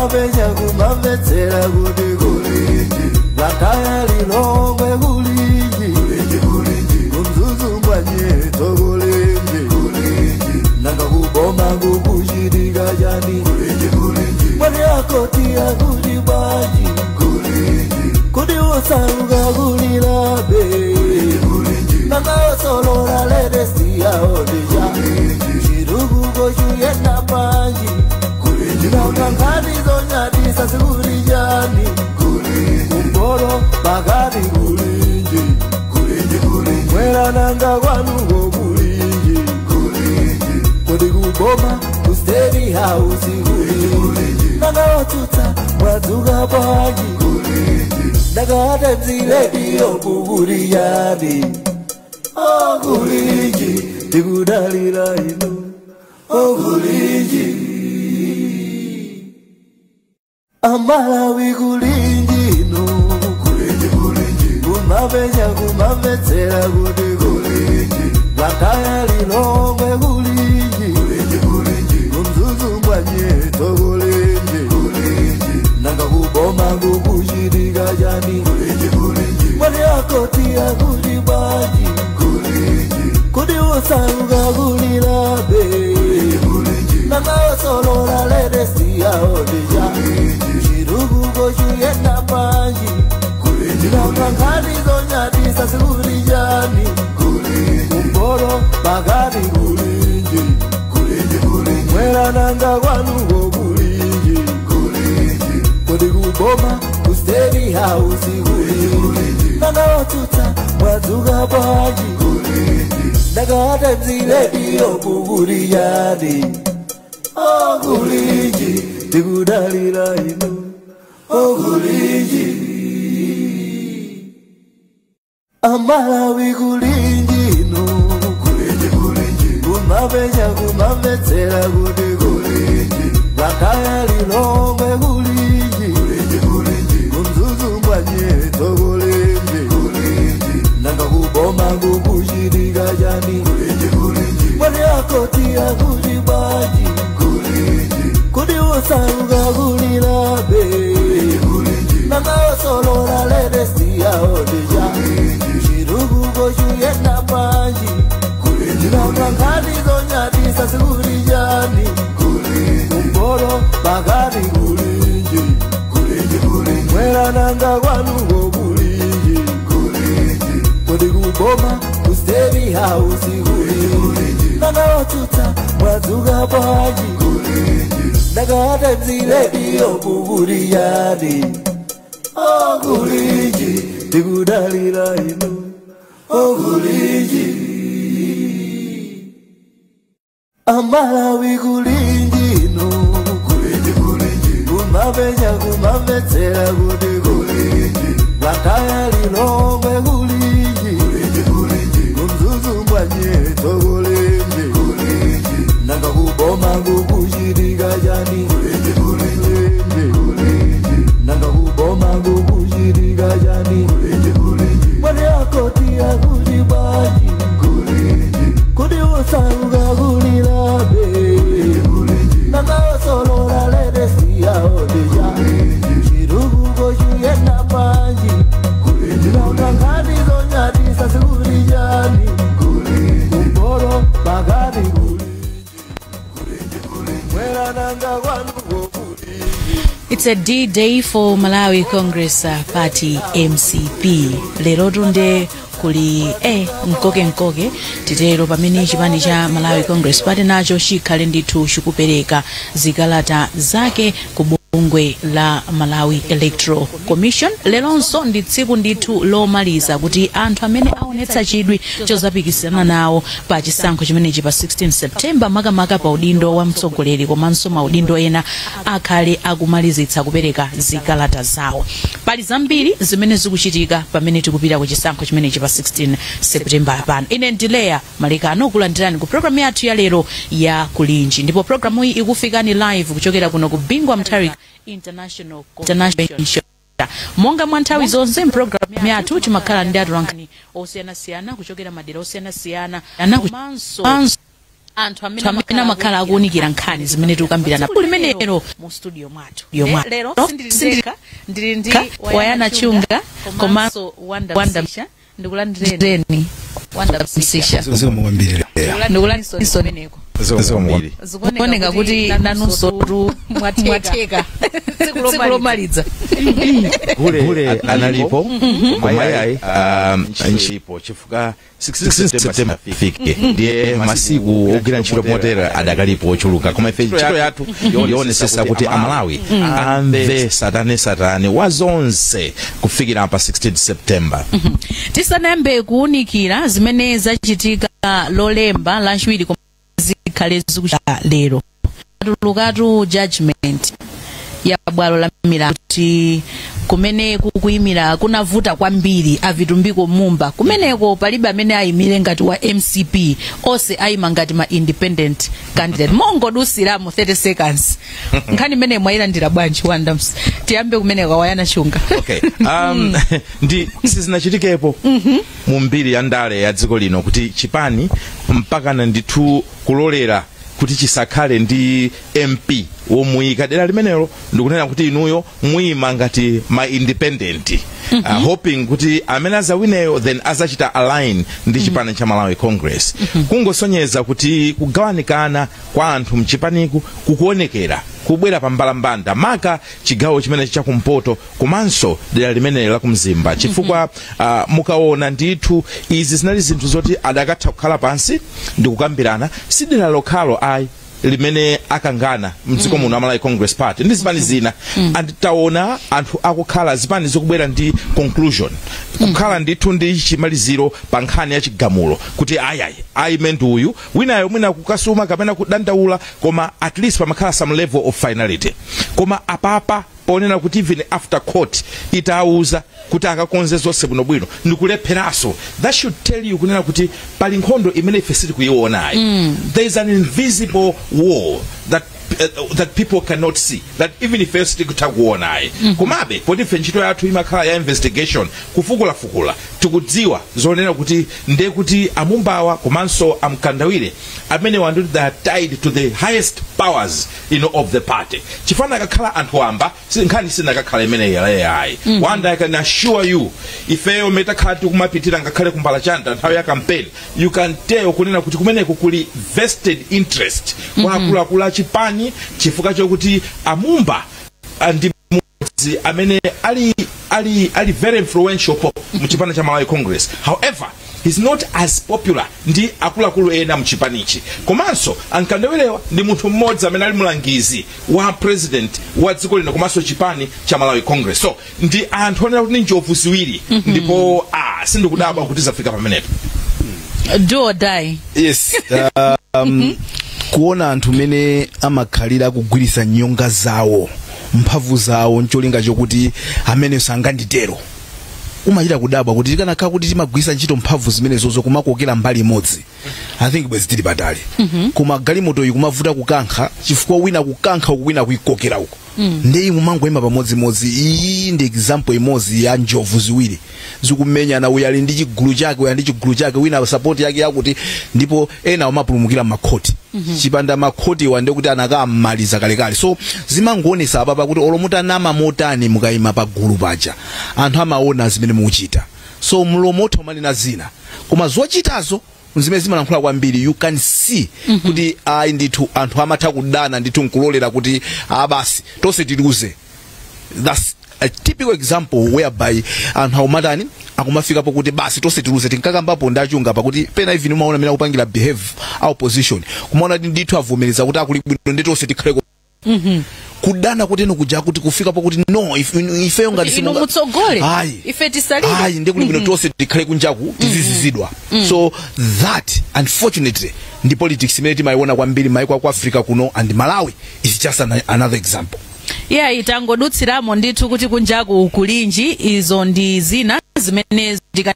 Kumapenya kumamvetsera kuti kulinji, Blantyre, Lilongwe kulinji, kuMzuzu mbwanyetso kulinji, nanga kuboma kukuchitika chani? Mwani akoti akuti bwanji? Kuti osauka kulilabe, nanga osolola latest yawo ndija chitukuko chuyenda panji, nanga nkhani zonyadisa zikuti chani? Kumpoto, pakati kulinji, mwera nanga kwanuko kulinji? Kodi kuboma ku State House kulinji? Nanga otsutsa mwadzuka bwanji? Nanga Times Radio kukuti chani? Oh, kulinji, tikudalira inu. Oh, kulinji, Amalawi kulinji inu? Kumapenya kumamvetsera kuti kulinji, Blantyre, Lilongwe kulinji, kuMzuzu mbwanyetso kulinji, nanga kuboma kukuchitika chani? Mwani akoti akuti bwanji? Kuti osauka kulilabe, nanga osolola latest yawo ndija chitukuko chuyenda panji, nanga nkhani zonyadisa zikuti chani? Kumpoto, pakati kulinji, mwera nanga kwanuko kulinji? Kodi kuboma ku State House kulinji? Nanga otsutsa mwadzuka bwanji? Nanga Times Radio kukuti chani? Oh, kulinji, tikudalira inu. Oh, kulinji, Amalawi kulinji inu? Kumapenya kumamvetsera kuti kulinji, Blantyre, Lilongwe kulinji, kuMzuzu mbwanyetso kulinji, nanga kuboma kukuchitika chani? Mwani akoti akuti bwanji? Kuti osauka kulilabe, nanga osolola latest yawo ndija chitukuko chuyenda panji, nanga nkhani zonyadisa zikuti chani? Kumpoto, pakati kulinji, mwera nanga kwanuko kulinji? Kodi kuboma ku State House kulinji? Nanga otsutsa mwadzuka bwanji? Nanga Times Radio kukuti chani? Oh, kulinji, tikudalira inu. Oh, kulinji, Amalawi kulinji inu? Kumapenya kumamvetsera kuti kulinji, Blantyre, Lilongwe kulinji, kuMzuzu mbwanyetso kulinji, nanga kuboma kukuchitika chani? Nanga kuboma kukuchitika chani? Mwani akoti akuti bwanji? Kuti osauka kulilabe, nanga osolola latest yawo ndija chitukuko chuyenda panji, nanga nkhani zonyadisa zikuti chani? Kumpoto, pakati kulinji, mwera nanga kwanuko kulinji? It's a D-Day for Malawi Congress Party, MCP. Lero tunde kuli nkoke nkoke titero pamene chipani cha Malawi Congress Party nacho chikhale ndithu chikupereka zikalata zake ku bungwe la Malawi Electoral Commission. Leronso ndi tsiku ndithu lomaliza kuti anthu amene aonetsa chidwi chozapikisana nawo pa chisankho chimenechi pa 16 September, makamaka pa udindo wa mtsogoleri komanso maudindo ena, akhale akumalizitsa kupereka zikalata zawo. Pali zambiri zimene zikuchitika pamene tikupita ku chisankho chimenechi pa 16 September pano. Ine ndileya Malekano, kulandirani ku programu yathu ya lero ya Kulinji, ndipo programu iyi ikufikani live kuchokera kuno ku Bingu Mutharika International Convention. Monga mwa nthawi zonse, mpulogalamu yathu timakhala ndi atolankhani osiyanasiyana kuchokera madera osiyanasiyana komanso Anthu amene amakhala akuwunikira nkhani zimene tikukambirana limenelo mu studio mwathu. Lero sindili ndili ndi Wayana Chunga komanso Wanda Msisha. Ndikulandireni, Wanda Msisha. Zikomo kwambiri. Ndikulandirinso kumeneko. Zikomo kwambiri. Zikuoneka kuti nanunso tu mwatheka tsiku lomaliza. Gule analipo, koma yayi, ntchito chifukwa 16 September ifike, ndiye masiku ogwira ntchito motera adakalipo ochuluka, koma ife ntchito yathu yoonetsetsa kuti Amalawi amve satane satane wa zonse kufikira pa 16 September. Tisanayambe kuwunikira zimene zachitika Lolemba, Lachiwiri koma zikhale zikuchitika lero, atulukatu judgment ya bwalo la milandu kuti kumene kukuyimira kunavuta kwambiri a Vitumbiko Mumba. Kumeneko palibe amene ayimire ngati wa MCP, onse ayima ngati ma independent candidate. Mongodusiramo 30 seconds, nkhani imene mwayilandira bwanji, Wanda? Tiyambe kumeneko, Wayana Chunga. Okay, ndi sizinachitikepo mu mbiri ya ndale ya dziko lino kuti chipani mpakana ndithu kulolera kuti chisakhale ndi MP womuyika dera limenelo, ndikunena kuti inuyo muyima ngati ma independent, hoping kuti amene azawineyo then azachita align ndi chipani cha Malawi Congress. Kungosonyeza kuti kugawanikana kwa anthu mchipaniku kukuonekera kubwera pa mbalambanda, maka chigawo chimene chakumpoto komanso dera limene la kumzimba, chifukwa mukaona ndithu izi zinali zinthu zoti adakatha kukhala pansi ndi kukambirana. Si dera lokhalo ayi limene akangana mdziko muno Amalawi Congress Party ndi zipani zina, and taona anthu akukhala zipani zikubwera ndi conclusion, kukhala ndithu ndi chimaliziro pa nkhani ya chigamulo kuti ayayi, ayime ndi uyu, winayo mwina kukasuma kapena kudandaula, koma at least pamakhala some level of finality. Koma apapa ponena kuti even after court itawuza kuti akakonze zonse bwinobwino ndikulepheranso, that should tell you kunena kuti pali nkhondo imene ife sitikuionayi. There is an invisible war that people cannot see, that even ife sitikutha kuonayi. Komabe poti ife ntchito yathu imakhala ya investigation, kufukulafukula, tikudziwa zonena kuti ndiye kuti amumbawa komanso amkandawire amene wanduti they are tied to the highest powers of the party, chifana akakhala anthu amba nkhani sinakakhala imeneyi yayi. Wanda, I can assure you, ifeyo metakhala tikumapitira ngakhale kumbala chanda nthawi ya campaign, you can tell kunena kuti kumeneko kuli vested interest kwa akuluakulu achipani, chifukwa chokuti amumba ndi mmodzi amene ali very influential muchipani cha Malawi Congress. However, he's not as popular ndi akuluakulu ena mchipanichi. Komanso ankandawirewa ndi munthu mmodzi amene ali mlangizi wa president wa dziko lino komanso chipani cha Malawi Congress. So ndi anthu onena kuti ndi njovu ziwiri, ndipo sindikudabwa kuti zafika pamenepo. Do or die. Yes, kuona anthu mene amakhalira kugwiritsa nyonga zawo, mphamvu zawo, ncholinga chokuti amene sanganditero, umachita kudabwa kuti tikanakhala kuti timagwiritsa ntchito mphamvu zimenezozo kumakokera mbali imodzi, I think bwezi tili patali. Koma galimoto iyi kumavuta kukankha chifukwa wina kukankha uku, wina kuyikokera uku, ndiye mumangoyima pamodzimodzi. Iyi ndi example imodzi ya njovu ziwiri zikumenyana. Uyu ali ndi chigulu chake, uyu ali ndi chigulu chake, wina support yake yakuti, ndipo ena amapulumukira m'makhoti. Chipanda makhoti wande kuti anakamaliza kalekale. So zimangoonesa apapa kuti olo mutanama motani, mukayima pa gulu paja anthu amaona zimene mukuchita. So mlomo utha umanena zina, koma zochitazo zimene zimalankhula kwambiri. You can see kuti ayi ndithu, anthu amatha kudana ndithu nkulolera kuti basi, tonse tiluze. That's a typical example whereby anthu akumatani, akumafikapo kuti basi, tonse tiluze. Tinkakambapo ndachunga pakuti pena even umaona amene akupangira behave opposition, kumaona kuti ndithu avomereza kuti akuli bwino ndi tonse tikhale kudana kuti ino kuja kuti kufikapo kuti no, ifeyo ngati inu mutsogole, Ayi. ife tisalire. Ayi, ndiye kuli bwino tonse tikhale kunjaku tizizizidwa. So that unfortunately ndi politics imene timayiona kwambiri maiko aku Africa kuno, and Malawi is just another example. Yeah, itangodutsiramo ndithu kuti kunjaku kulinji. Izo ndi zina zimene ndika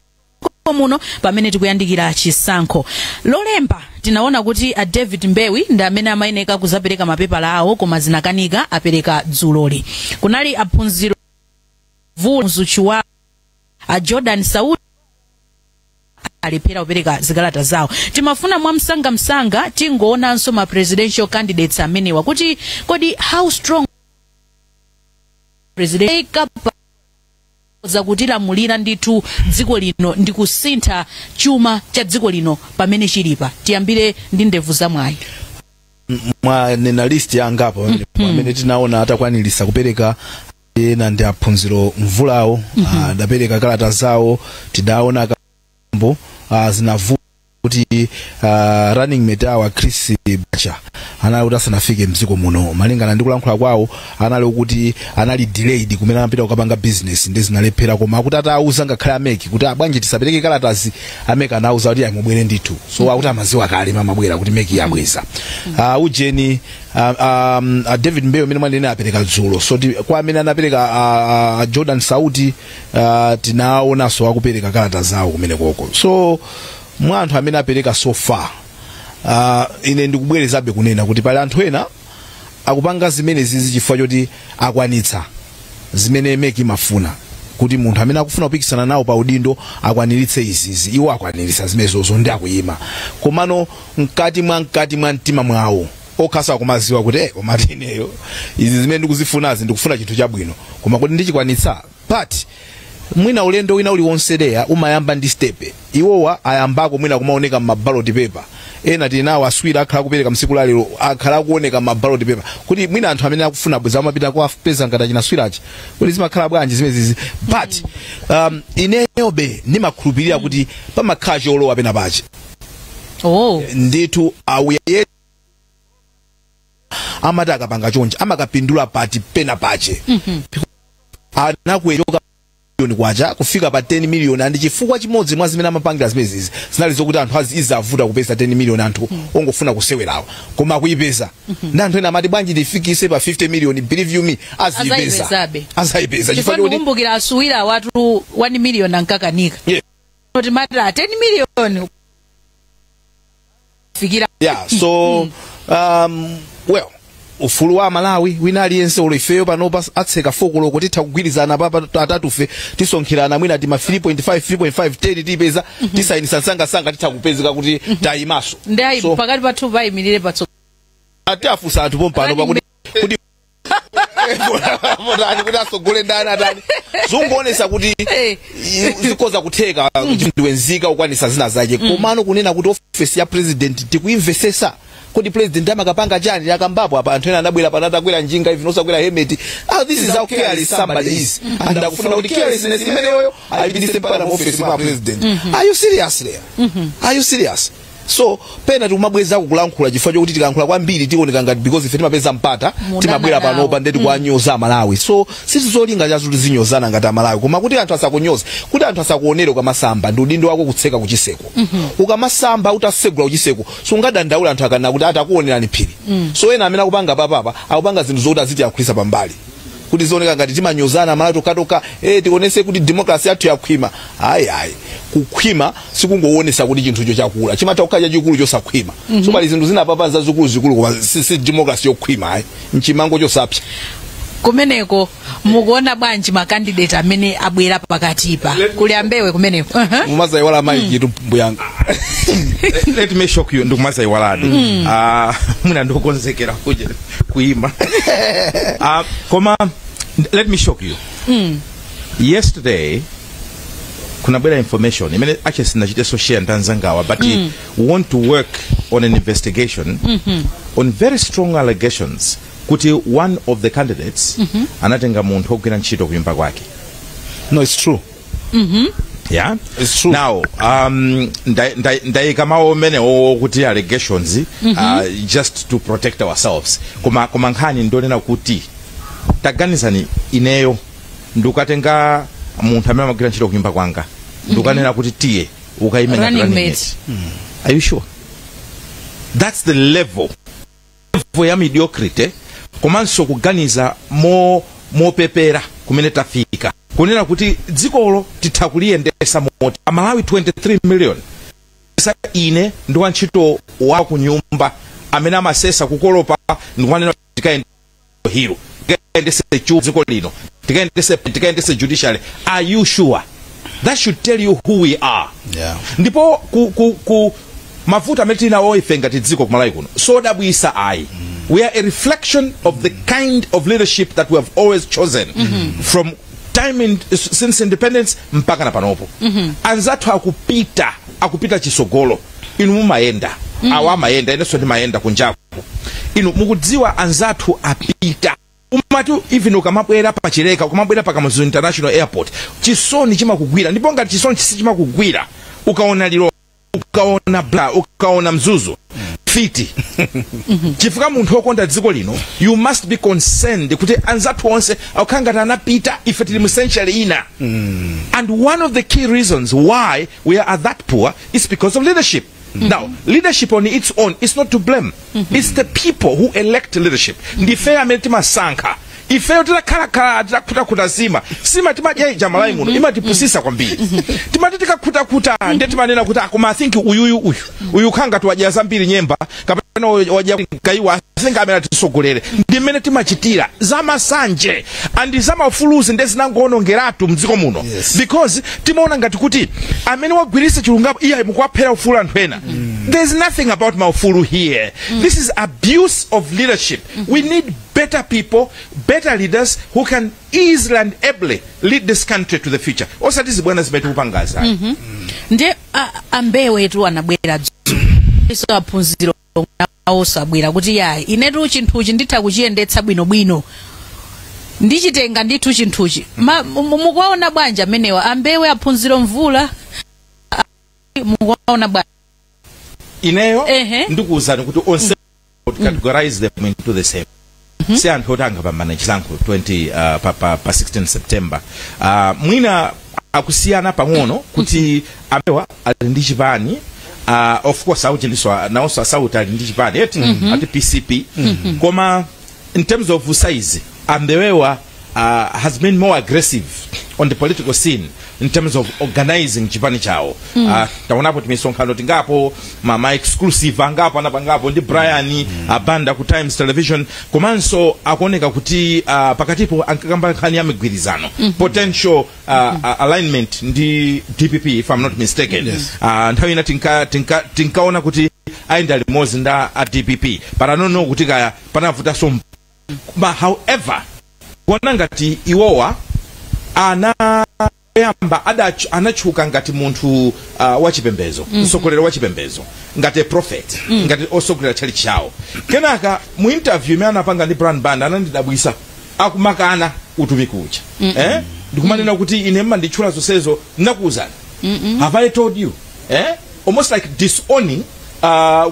muno pamene tikuyandikira chisankho. Lolemba tinaona kuti a David Mbewi ndi amene amayeneka kuzapereka mapepala awo, koma zinakanika, apereka dzuloli. Kunali aphunziro Mzuchiwa, a Jordan Saudi, Alephera kupereka zikalata zawo. Timafuna mwamsangamsanga tingoonanso ma presidential candidates amenewa kuti kodi how strong president zakutilamulira ndithu dziko lino ndi kusintha chuma cha dziko lino pamene chilipa. Tiyambire ndi ndevu zamwayi. Mwanena list yangapo pamene tinaona atakwanilisa kupereka. Ena ndi aphunziro mvulawo, adapereka kalata zawo. Tidaona kambo zinavuta kuti running mate awa Chris Bacha anali kuti asanafike mdziko muno. Malingana ndi kulankhula kwawo, anali kuti anali delayed kumene anapita kukapanga business, ndi zinalephera. Koma akuti atawuza ngakhale a MEC kuti abwanji tisapereke kalatazi, a MEC anawuza kuti ayimubwere ndithu. So akuti amaziwa kale mamabwera kuti MEC yabweza. Ujeni David Mbewe amene mwanene apereka dzulo. So kwa amene anapereka, Jordan Sauti, tinaonanso akupereka kalata zawo kumene koko. So mwa anthu amene apereka so far, ine ndikubwerezabe kunena kuti pali anthu ena akupanga zimene zizi chifukwa choti akwanitsa zimene MEC imafuna kuti munthu amene akufuna kupikisana nawo pa udindo akwaniritse izizi. Iwo akwaniritsa zimenezozo ndi akuyima, komano mkati mwa mtima mwawo okhasa akumaziwa kuti komati ineyo izi zimene ndikuzifunazi, ndikufuna chinthu chabwino, koma kuti ndichikwanitsa? But mwina ulendo wina uliwonse leya umayamba ndi step. Iwowa ayambako mwina kumaoneka m'ma ballot paper. Ena tili nawo aswira akhala kupereka msiku lalero, akhala akuoneka m'ma ballot paper, kuti mwina anthu amene akufuna bweza amapita kuwapeza ngati achinaswirachi kuti zimakhala bwanji zimenezizi. But ineyobe ndimakhulupirira kuti pamakhala cholowa pena pache. Ndithu awuye amati akapanga chonchi amakapindula pati pena pache. Anakwechoka miliyoni kwacha kufika pa 10 million, and chifukwa chimodzi mwa zimene amapangira zimenezi zinali zokuti anthu izavuta kupeza 10 million, anthu ongofuna kusewerawa, koma akuyipeza. Ndi anthu ena amati bwanji ndifikise pa 50 million? Believe you me, aziyipeza. Azayipezabe. Azayipeza. Chifukwa Chifukwa choti ndikumbukira asuwira watu 1 million ankakanika. Kuti mati 10 million fikira. Yeah, so well, ufulu wa Malawi wina aliyense, ulo ifeyo panopa atseka 4 koloko, titha kugwirizana papa atatufe, tisonkherana mwina tima 3.5, 3.5, 10 tiyipeza, tisayinisa msangasanga, titha kupezeka kuti tayimaso. Ndi ayi So pakati pathu payimirire patso. Ati afusa anthu pompano pakuti kuti potani kuti asogole ndani atani, zunguonesa kuti zikhoza kutheka ndiwenzika ukwanisa zina zake. Komano kunena kuti office ya president tikuimvesesa kuti president amakapanga chani, akambapo apa anthu ena anabwera pano atakwera njinga, even osakwera helmet. Ah, this is how careless somebody is, and akufuna kuti carelessness imeneyoyo ayipitise mpaka mu office mwa president. Are you serious there? Are you serious? So pena tikumabwezako kulankhula chifukwa chokuti tikalankhula kwambiri tioneka ngati because ife timapeza mpata Mudana timabwera nawo. panopa ndeti kuwanyoza Amalawi. So sitizolinga chazo tizinyozana ngati Amalawi, koma kuti anthu asakunyoze, kuti anthu asakuonere ukamasamba, ndi udindo wako kutseka kuchiseko. Ukamasamba utasegula kuchiseko, sungadandaula anthu akana kuti atakuonerani phiri. So ena amene akupanga papapa akupanga zinthu zokuti aziti akhulisa pambali kuti zioneka ngati timanyozana Amalawi tokatoka, tionese kuti democracy yathu yakhwima. Ayi, ayi, kukhwima sikungoonesa kuti chinthucho chakula, chimatha kukhala chachikulu chosakhwima. So pali zinthu zina papa zazikulu zikulu, koma si democracy yokhwima, ayi, mchimango chosapsa. Kumeneko mukuona bwanji ma candidate amene abwera pakatipa? Kuli ambewe kumeneko. Mumazayiwala maiki tu mbuyanga. Let me shock you, ndikumazayiwaladi. Ah, mwina ndikukonzekera kuja kuima. Ah, koma let me shock you. Yesterday kunabwera information imene actually sinachiteso share ndanzangawa, but we want to work on an investigation on very strong allegations kuti one of the candidates anatenga munthu wogwira ntchito kunyumba kwake. No, it's true. Yeah. It's true. Now ndayika mawu amenewo kuti allegations, just to protect ourselves. Koma nkhani ndonena kuti taganizani, ineyo ndikukatenga munthu amene amagwira ntchito kunyumba kwanga, ndikukanena kuti tiye ukayime ngati Running running mate. mate. Are you sure that's the level ya mediocrity komanso kuganiza mopepera kumene tafika, kunena kuti dzikolo titha kuliyendesa moti Amalawi 23 million sa ine ndi wantchito wa ku nyumba amene amasesa kukolopa ndikumanena tikayende hero, tikayendese chu dziko lino, tikayendese judiciary? Are you sure? That should tell you who we are. Ndipo ku mavuto amene tinawo ife ngati dziko kumalawi kuno sodabwisa ayi. We are a reflection of the kind of leadership that we have always chosen from time since independence mpaka na panopo. Anzathu akupita chisogolo, inu mumayenda, awa amayenda, inenso ndimayenda kunjaku. Inu mukudziwa anzathu apita, umati even ukamabwera pachileka, ukamabwera pa Kamuzu International Airport, chisoni chimakugwira. Ndipo ngati chisoni chimakugwira ukaona Lilo, ukaona Bla, ukaona Mzuzu, fiti, chifukwa munthu wokonda dziko lino, you must be concerned kuti anzathu onse akukhala ngati anapita, ife tili mu century ina. And one of the key reasons why we are that poor is because of leadership. Now, leadership on its own is not to blame. It's the people who elect leadership. Ndife amene timasankha. Ifeyo titakhalakhala titakhutakuta sima sima timadya ija Malawi muno imatipusisa kwambiri. Timati tikakhutakuta ndiye timanena kuti akoma, I think uyuyu, uyu uyu khanga tiwadya zambiri nyemba kapena wadya kaiwa, I think amene atisogolere. Ndi mmene timachitira zamasanje and zamafuluzi ndiye zinangoonongeratu mdziko muno because timaona ngati kuti amene wagwiritsa chilungamo iye mukuwaphera ufulu anthu ena. There's nothing about maufulu here. This is abuse of leadership. We need better people, better leaders who can easily and ably lead this country to the future, osati zibwana zimene tikupangazi. Ndiye ambewetu anabwera dzulo, so aphunziro nawonso abwera kuti yayi, inetu chinthuchi nditha kuchiyendetsa bwinobwino, ndichitenga ndithu chinthuchi. Mukuwaona bwanji amenewa, ambewe, aphunziro mvula, mukuwaona bwanji? Ineyo ndikuwuzani kuti onse categorize them into the same. Si anthu oti angapambane chisankho 20 pa 16 September. Mwina akusiyana pang'ono kuti amewa ali ndi chipani. Of course auchindiso nawonso asauti ali ndi chipani eti, ati PCP. Koma in terms of size, ambewewa has been more aggressive on the political scene in terms of organizing chipani chawo. Taonapo timisonkhano tingapo, ma exclusive angapo anapangapo ndi Brian Abanda ku Times Television. Komanso akuoneka kuti pakatipo ankakamba nkhani ya migwirizano, potential alignment ndi DPP, if I'm not mistaken. Nthawi ina tinkaona kuti ayenda limodzi nda a DPP, but I don't know kuti kaya panavutanso. But however, kuona ngati iwowa anayamba anatchuka ngati munthu wachipembezo, mtsogoleri wachipembezo, ngati a prophet, ngati osogolera tchalitchi chawo. Kenaka mu interview imene anapanga ndi Brian Banda anandidabwisa akumakana utumiki uja, eh? Ndikumanena kuti ine mmanditchula zonsezo, ndakuwuzani, have I told you, eh? Almost like disowning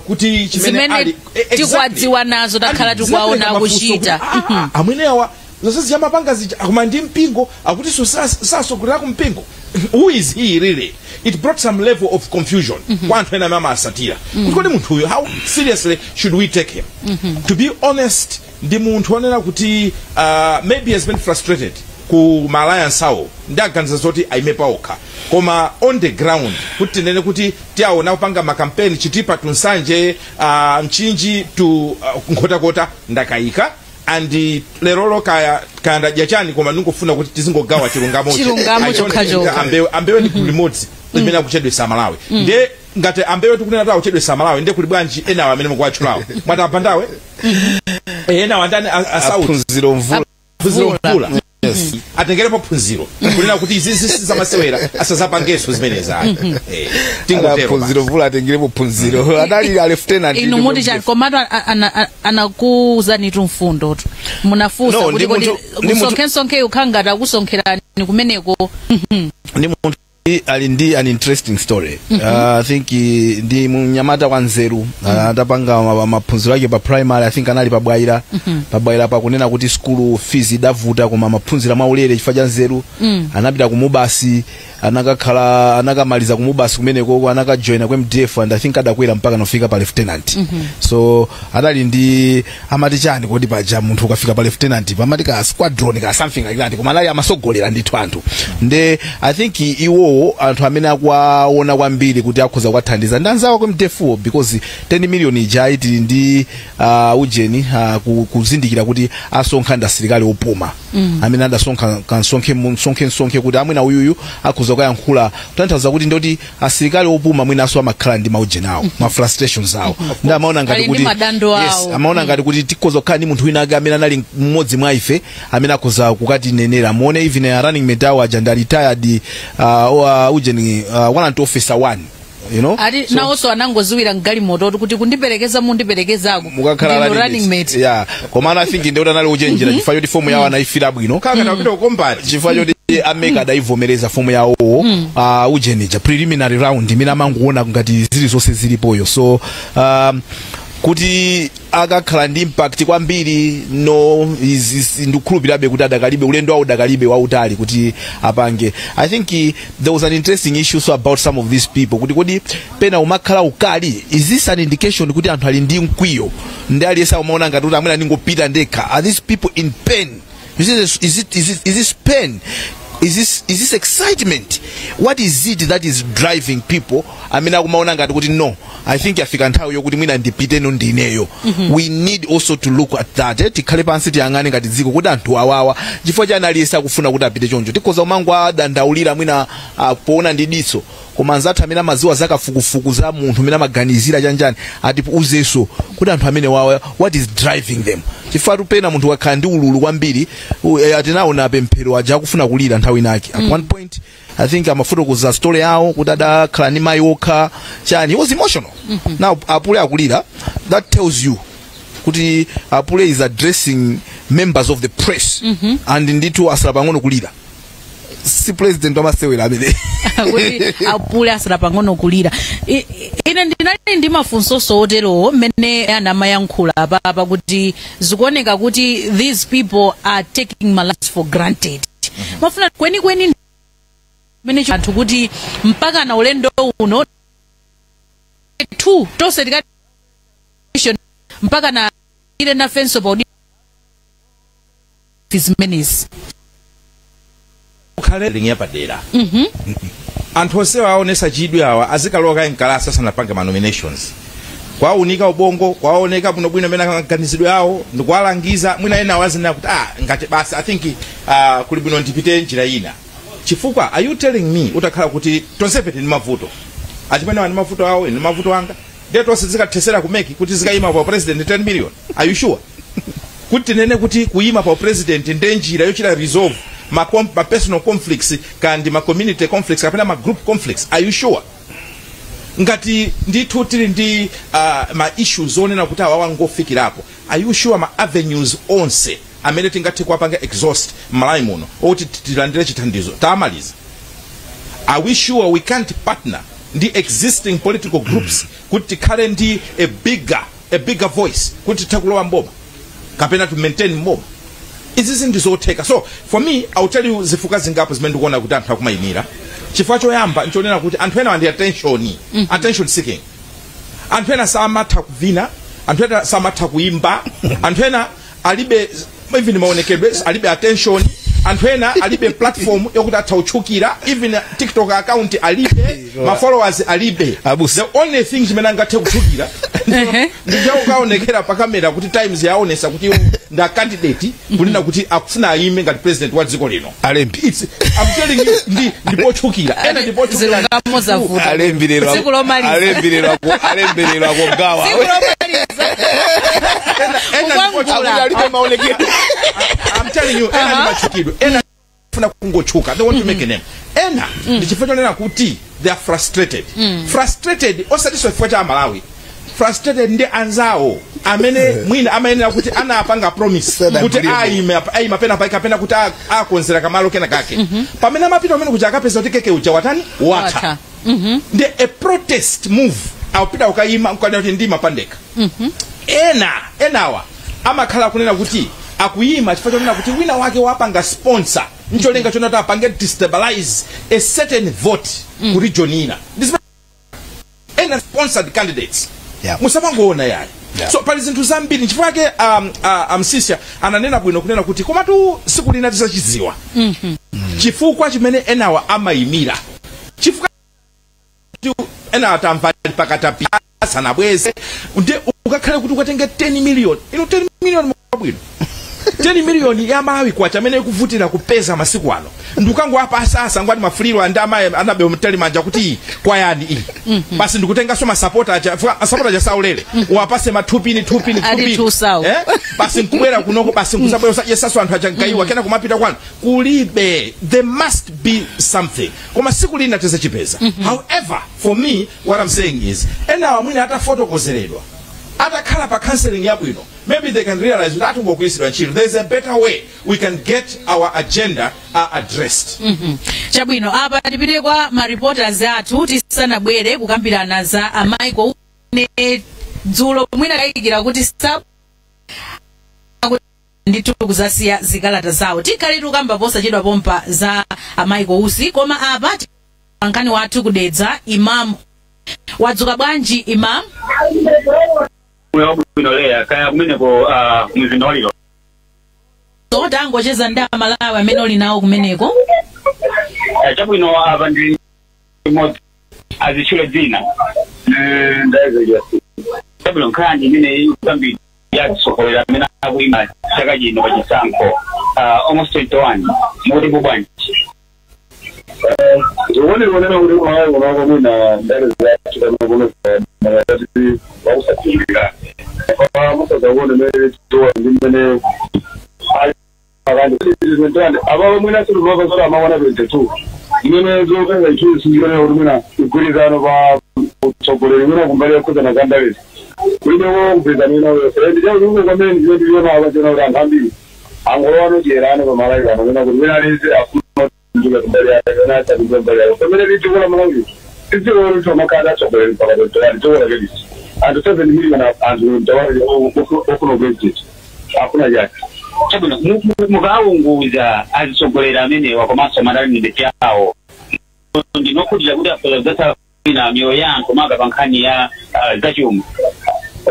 kuti chimene Zimene ali exactly. tikwadziwa nazo, takhala And tikuwaona zinapereka mafunso akuchita. kuti, amwene awa zonse ziyamapanga zija akoma ndi mpingo, akuti so sasogolera ku mpingo, who is he really? It brought some level of confusion kwa anthu ena amene amasatira kuti kodi munthu uyu, how seriously should we take him? To be honest, ndi munthu onena kuti maybe has been frustrated ku ma alliance awo ndi aganiza zoti aime paokha. Koma on the ground, kuti tinene kuti tiaona kupanga makampeni Chitipa to Nsanje, Mchinji to Nkhotakota, ndakayika. And lerolo kaya ndadya chani, koma ndingofuna kuti tizingogawa chilungamo. Chilungamo chokhachoka. Ambewe ndi gulu limodzi limene akuchedwesa Malawi. Ndiye ngati ambewe tikunena kuti akuchedwesa Malawi, ndiye kuli bwanji enawo amene mukuwatchulawo? Mwati apandawe, enawo andani, asauti? Aphunziro mvula. Phunziro mvula. Yes. Atengerepo phunziro kunena kuti izi sizamasewera, asazapangenso zimenezi ayi. Tingotero. Phunziro mvula atengerepo phunziro, adali a lieutenant. Inu muti chani? Komatu anakuwuzani tu mfundotu, munafunsa No, kuti ndi kodi kusonkhesonkhe ukhala ngati akusonkherani kumeneko? Ndi munthu ali ndi an interesting story. I think ndi munyamata wa nzeru. Atapanga maphunziro ake pa primary, I think anali pa Bwaila. Pa Bwaila pakunena kuti school fees idavuta, koma maphunziro mwaulere chifukwa cha nzeru. Anapita ku Mubasi, anakakhala, anakamaliza ku Mubasi kumeneko, anakajoina ku MDF and I think adakwera mpaka nofika pa lieutenant. So adali ndi, amati chani kodi paja munthu ukafika pa lieutenant, pamati ka squadron ka something like that, koma anali amasogolera ndithu anthu. Nde I think iwowo Iwowo anthu amene akuwaona kwambiri kuti akhoza kuwathandiza ndi anzawo ku MDF, because 10 million ija tili ndi ujeni kuzindikira kuti asonkha ndi asilikali opuma amene adasonkha kansonkhe msonkhe msonkhe kuti amwina uyuyu akhoza kukayankhula, kutanthauza kuti ndoti asilikali opuma mwinaso amakhala ndi maujeni awo, ma frustrations awo, ndi amaona ngati Ali ndi kuti madando yes, awo. Amaona ngati kuti tikhoza kukhala ndi munthu wina ake amene anali mmodzi mwa ife amene akhoza kukatinenera. Muone even a running mate awo aja ndi retired ujeni warrant officer one. Ati nawonso anangoziwira mgalimoto kuti kundiperekeza mundiperekezako Mukakhala ndinu running mate. Yeah, koma I think ndikuti anali uchenjera chifukwa choti fomu yawo anayifira bwino. Kaka napita ku combat. Chifukwa choti a MEC adayivomereza fomu yawowo ujenija preliminary round imene amangoona ngati zilizonse zilipoyo. So kuti akakhala ndi impact kwambiri, no, ndikukhulupirabe kuti adakalibe ulendo wawo, udakalibe wautali kuti apange. I think there was an interesting issue so about some of these people kuti kodi pena umakhala ukali, is this an indication kuti anthu ali ndi mkwiyo ndi aliyense umaona ngati kuti amwene ndingopita ndekha? Are these people in pain? You see, is this pain? Is this excitement? What is it that is driving people amene akumaona ngati kuti, "No, I think afika nthawi yokuti mwina ndipiteno ndineyo"? We need also to look at that, eh? Tikhale pansi, tiyang'ane ngati dziko kuti anthu awawa chifukwa chani aliyense akufuna kuti apite choncho. Tikhoza kumango adandaulira mwina poona ndi diso, koma anzathu amene amadziwa zakafukufuku za munthu amene amaganizira chanjani atiuzenso kuti anthu amene wawa, what is driving them? Chifukwa tupena munthu wakhala ndi ululu kwambiri, atinaona pemphero aja akufuna kulira nthawi inake. At one point I think amafotokoza story yawo kuti adakhala ndi mayi okha chani, he was emotional. Now apule akulira, that tells you kuti apule is addressing members of the press and ndithu asala pang'ono kulira. Si president wamasewera amene. Kuti apule asala pang'ono kulira. Ine ndinali ndi mafunsoso oterowo mmene anamayankhula apapa kuti zikuoneka kuti these people are taking Malawi for granted. Mafuna kwenikweni mmene anthu kuti mpaka na ulendo uno two tonse tikati mpaka na ile nafenso pa zimenezi. Ukhale yapadera, anthu onsewa aonesa chidwi awa azikalowa kaye mkalasi asanapange ma nominations, kwaunika ubongo, kwaoneka bwinobwino amene akaganizidwe awo, ndikuwalangiza. Mwina ena awazinena kuti, "Ah, ngati basi, I think kuli bwino ndipite njira ina." Chifukwa are you telling me utakhala kuti tonsefe tili ndi mavuto, achimene ndi mavuto awo, ine ndi mavuto anga, ndiye tonse zikathesera ku MEC kuti zikayima pa president 10 million? Are you sure kuti tinene kuti kuyima pa president ndiye njira yochita resolve ma personal conflicts kandi ma community conflicts kapena ma group conflicts? Are you sure? Ngati ndithu tili ndi ma issues onena kuti awa wangofikirapo, are you sure ma avenues onse amene tingathe kuwapanga exhaust m'Malawi muno okuti tilandire chithandizo tamaliza? Are we sure we can't partner ndi existing political groups kuti tikhale ndi a bigger voice kuti tithe kulowa mboma kapena to maintain mboma? Izi zinthu zotheka. So for me, I'll tell you zifukwa zingapo zimene ndikuona kuti anthu akumayimira. Chifukwa choyamba nchonena kuti anthu ena ndi attention seeking. Anthu ena samatha kuvina, anthu ena samatha kuimba, anthu ena alibe even maonekedwe, alibe attention, anthu ena alibe platform yokuti atha kutchukira, even TikTok account alibe, ma followers alibe. Abusa. The only thing chimene angathe kutchukira ndichakukaonekera pa kamera kuti Times yaonesa kuti iwo nda candidate kunena kuti akufuna ayime ngati president wa dziko lino. Alembi. I'm telling you, ndi ndipotchukira ena ndipotchukira. Zilungamo zavuta. Alembi Tsiku lomaliza. Alembi lero akugawa. Tsiku lomaliza. Ena Kukwangula. Akuti alibe maonekedwe. I'm telling you, ena ndi machukidwe, ena funa kungotchuka, they want to make a name. Ena ndi chifukwa chonena kuti they are frustrated, frustrated osatinso chifukwa cha Amalawi, frustrated ndi anzawo amene mwina amayenera kuti anapanga promise Said kuti agreeable. ayime ayima pena pake kapena kuti akonzera kamalo kena kake. Pamene amapita pamene kuja akapeza kuti keke uja watani? Watha. Watha. Ndi a protest move, akupita kukayima nkukanena kuti ndima pandekha. Ena enawa amakhala kunena kuti akuyima chifukwa chonena kuti wina wake wapanga sponsor ncholinga chonena kuti apange destabilize a certain vote ku region ina. Ena sponsored candidates. Musamangoona yayi. So pali zinthu zambiri. Nchifukwa chake amsisya ananena bwino kunena kuti komatu siku lina tisachidziwa chifukwa chimene enawa amayimira. Ena atamva pakatapi sanabweze. Ndi ukakhale kuti ukatenge 10 million, ino 10 million bwino, 10 million ya Malawi kwacha amene ikuvutira kupeza masiku ano, ndikangowapasa asangwati mafuliro andi amayi anabe mtali manja kuti iyi kwayani iyi basi. Ndikutenganso masapota aja, masapota aja saulere, wapase mathupini thupini. Ati thupini thusawu. Eh? Basi nkubwera kunoko, basi nkusabwera usajesaso anthu aja nkaiwa kena kumapita kwanu kulibe. There must be something, koma siku lina tizachipeza. However, for me, what I'm saying is, enawa mwina atafotokozeredwa, atakhala pa counseling yabwino, maybe they can realize kuti atungogwiritsidwa ntchito. There is a better way we can get our agenda addressed. Chabwino, apa tipite kwa ma reporters athu tisanabwere kukambirana za a Michael. Ne dzulo mwina kayikira kuti sa ndithu kuzasiya zikalata zawo. Tikhale tikukamba posachedwa pompa za a Michael Usi, koma apa nkhani wathu kudedza Imam. Wadzuka bwanji, Imam? Bwino leya, kaya kumeneko mzinda waliro? So tangocheza ndi Amalawi amene uli nawo kumeneko. Chabwino, apa ndi imodzi, azitchule dzina. Chabwino, nkhani imene kwambiri yatsogolera amene akuyima chaka chino pachisankho, almost 21, mukuti bwanji? Zikuoneka kuti Malawi kunoko mwina ndale zathu kana kuno makati wakusakhulupirira, musazakuona mene tiwa ndi mmene abawo mwina siluloka zoti amakwana 22 imene zotenga ichizi sinjionera kuti mwina mgwirizano pa utsogoleri mwina kumbali yakhuza za ndalezi kulibewo mgwirizano wina wese. Ndi kwamene ndimene ndiliona apa, chiona kuti anthu ambiri angolowa anodyerano pamalawi pano, mwina kuti mwina alize afuna njuka kumbali yake kana asapinza mbali yake. Pamene lidziko la Malawi lidziko loti amakhala atsogoleri mpaka 21, dziko lake lisi anthu 7 million, anthu mtawali ofuna president afuna chake. Chabwino, mukawunguza azitsogolera amenewa komanso madalini yawo, ndinokhutira kuti afoza kudzatsa ina miyoyo ya anthu maka pa nkhani ya zachuma?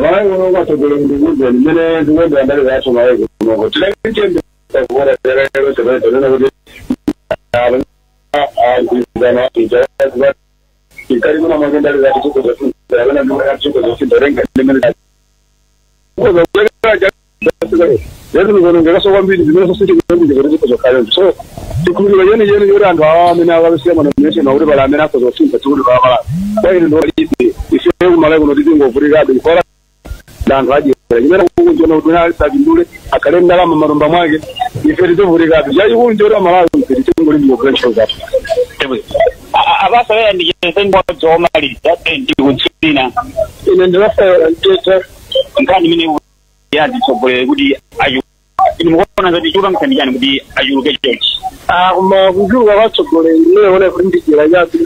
Malawi kuno kwatsogoleri, ndikuze limene zikuyendera ndale zathu Malawi kunoko, tilaichembe kuona lero tinena kuti agwirizana ikali kuna mwake ndale zathu zikuzosinda zikuzosinda renga limene zekuzoonongekaso kwambiri zimene sosichikuzosinda zikuzokhale. So chikhulupiriro chene chene choti anthu awa amene akapesiya ma nomination akuti pali amene akhozosinda dzikuti pawapalani kwaine ndolibe. Ife kumalawi kuno tizingovutikabe chifukwa anthu adyera chimene kukunjona kuti wina asapindule, akhale ndalama matumba mwake, ife tizovutikabe. Chachikulu nchoti Amalawi ife tichingolimbikira ntchito zathu. Abasoera ndicheze mbodzi omaliza ndikutsina. Ine ndinafayola mteta. Nkhani imene yazitsogolere kuti ayu inu mukuona zoti chikupangisani chani kuti achuluke chonchi? Koma kuchuluka kwatsogoleri imeneona kuti ndidyera chabe,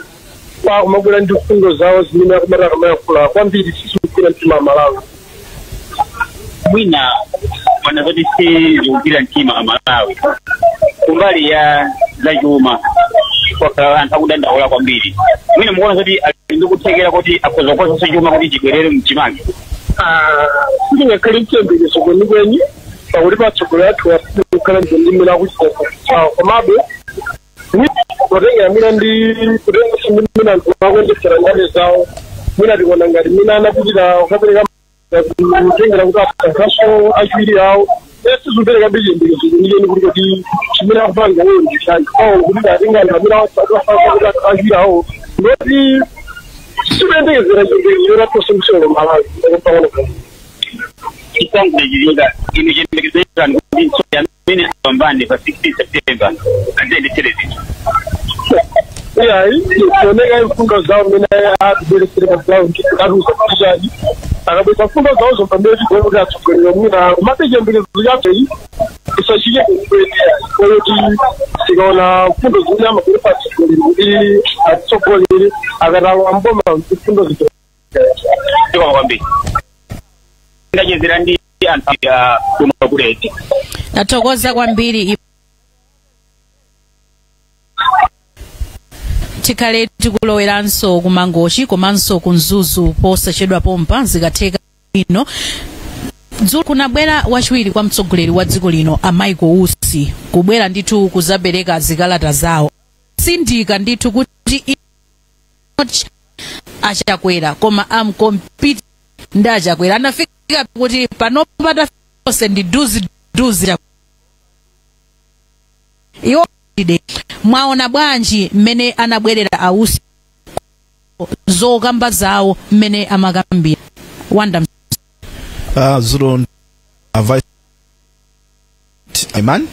kumabwera ndi mfundo zawo zimene akumata kamayankhula kwambiri sizikugwira mtima Amalawi. Mwina wana zoti sizikugwira mtima Amalawi kumbali ya zachuma, kwa anthu akudandaula kwambiri, mwina mukuona zoti ali ndi kuthekera kuti akhoza kukonzanso chuma kuti chibwerere mchimake? Sindingakhale chiyembekezo kwenikweni, pakuti patsogoleri athu asikukhala ndi mmene akuchita zawo. Komabe kutengera mwina ndi kutenganso ndi mmene anthu akuyendetsera ndale zawo, mwina tikuona ngati mmene anapitira kukapereka kutengera kuti asankhaso achiwiri awo, sizupereka chiyembekezo kwenikweni kuti kuti chimene akupanga iwo ndi chani awo, kuti atenga anthu amene awasankha kuti achiwiri awo, ndoti sikuyembekezera chiyembekezo chotatose msolo Malawi pang'ono. Chisankho chichitika, inu chiyembekezo chanu kuti mtsogoleri amene apambane pa 16 September adzayendetsere zinthu? Iyayi, tioneka mfundo zawo mmene atibweresere pa ground, atiuza kuti chani akabwesa mfundo zawozo pamene tikuona kuti atsogoleri mwina kumabe chiyembekezo chache isachike kukweniya koyoti tikaona mfundo zimene amabweresa atsogoleri kuti atitsogolere akatalowa mboma, mfundo zito. Zikomo kwambiri, ndachezera ndi anthu kuno kuleti. Tathokoza kwambiri. Tikhale tikuloweranso ku Mangochi komanso ku Mzuzu posachedwa pompa, zikatheka ino. Dzulo kunabwera wachiwiri kwa mtsogoleri wa dziko lino a Michael Usi, kubwera ndithu kuzapereka zikalata zawo, sindika ndithu kuti Achakwera, koma am compete ndi Achakwera. Anafika kuti panopa onse ndi duzi duzi iwo. Mwaona bwanji mmene anabwerera Ausi, zokamba zawo mmene amakambira Wanda? Zulo vice Iman,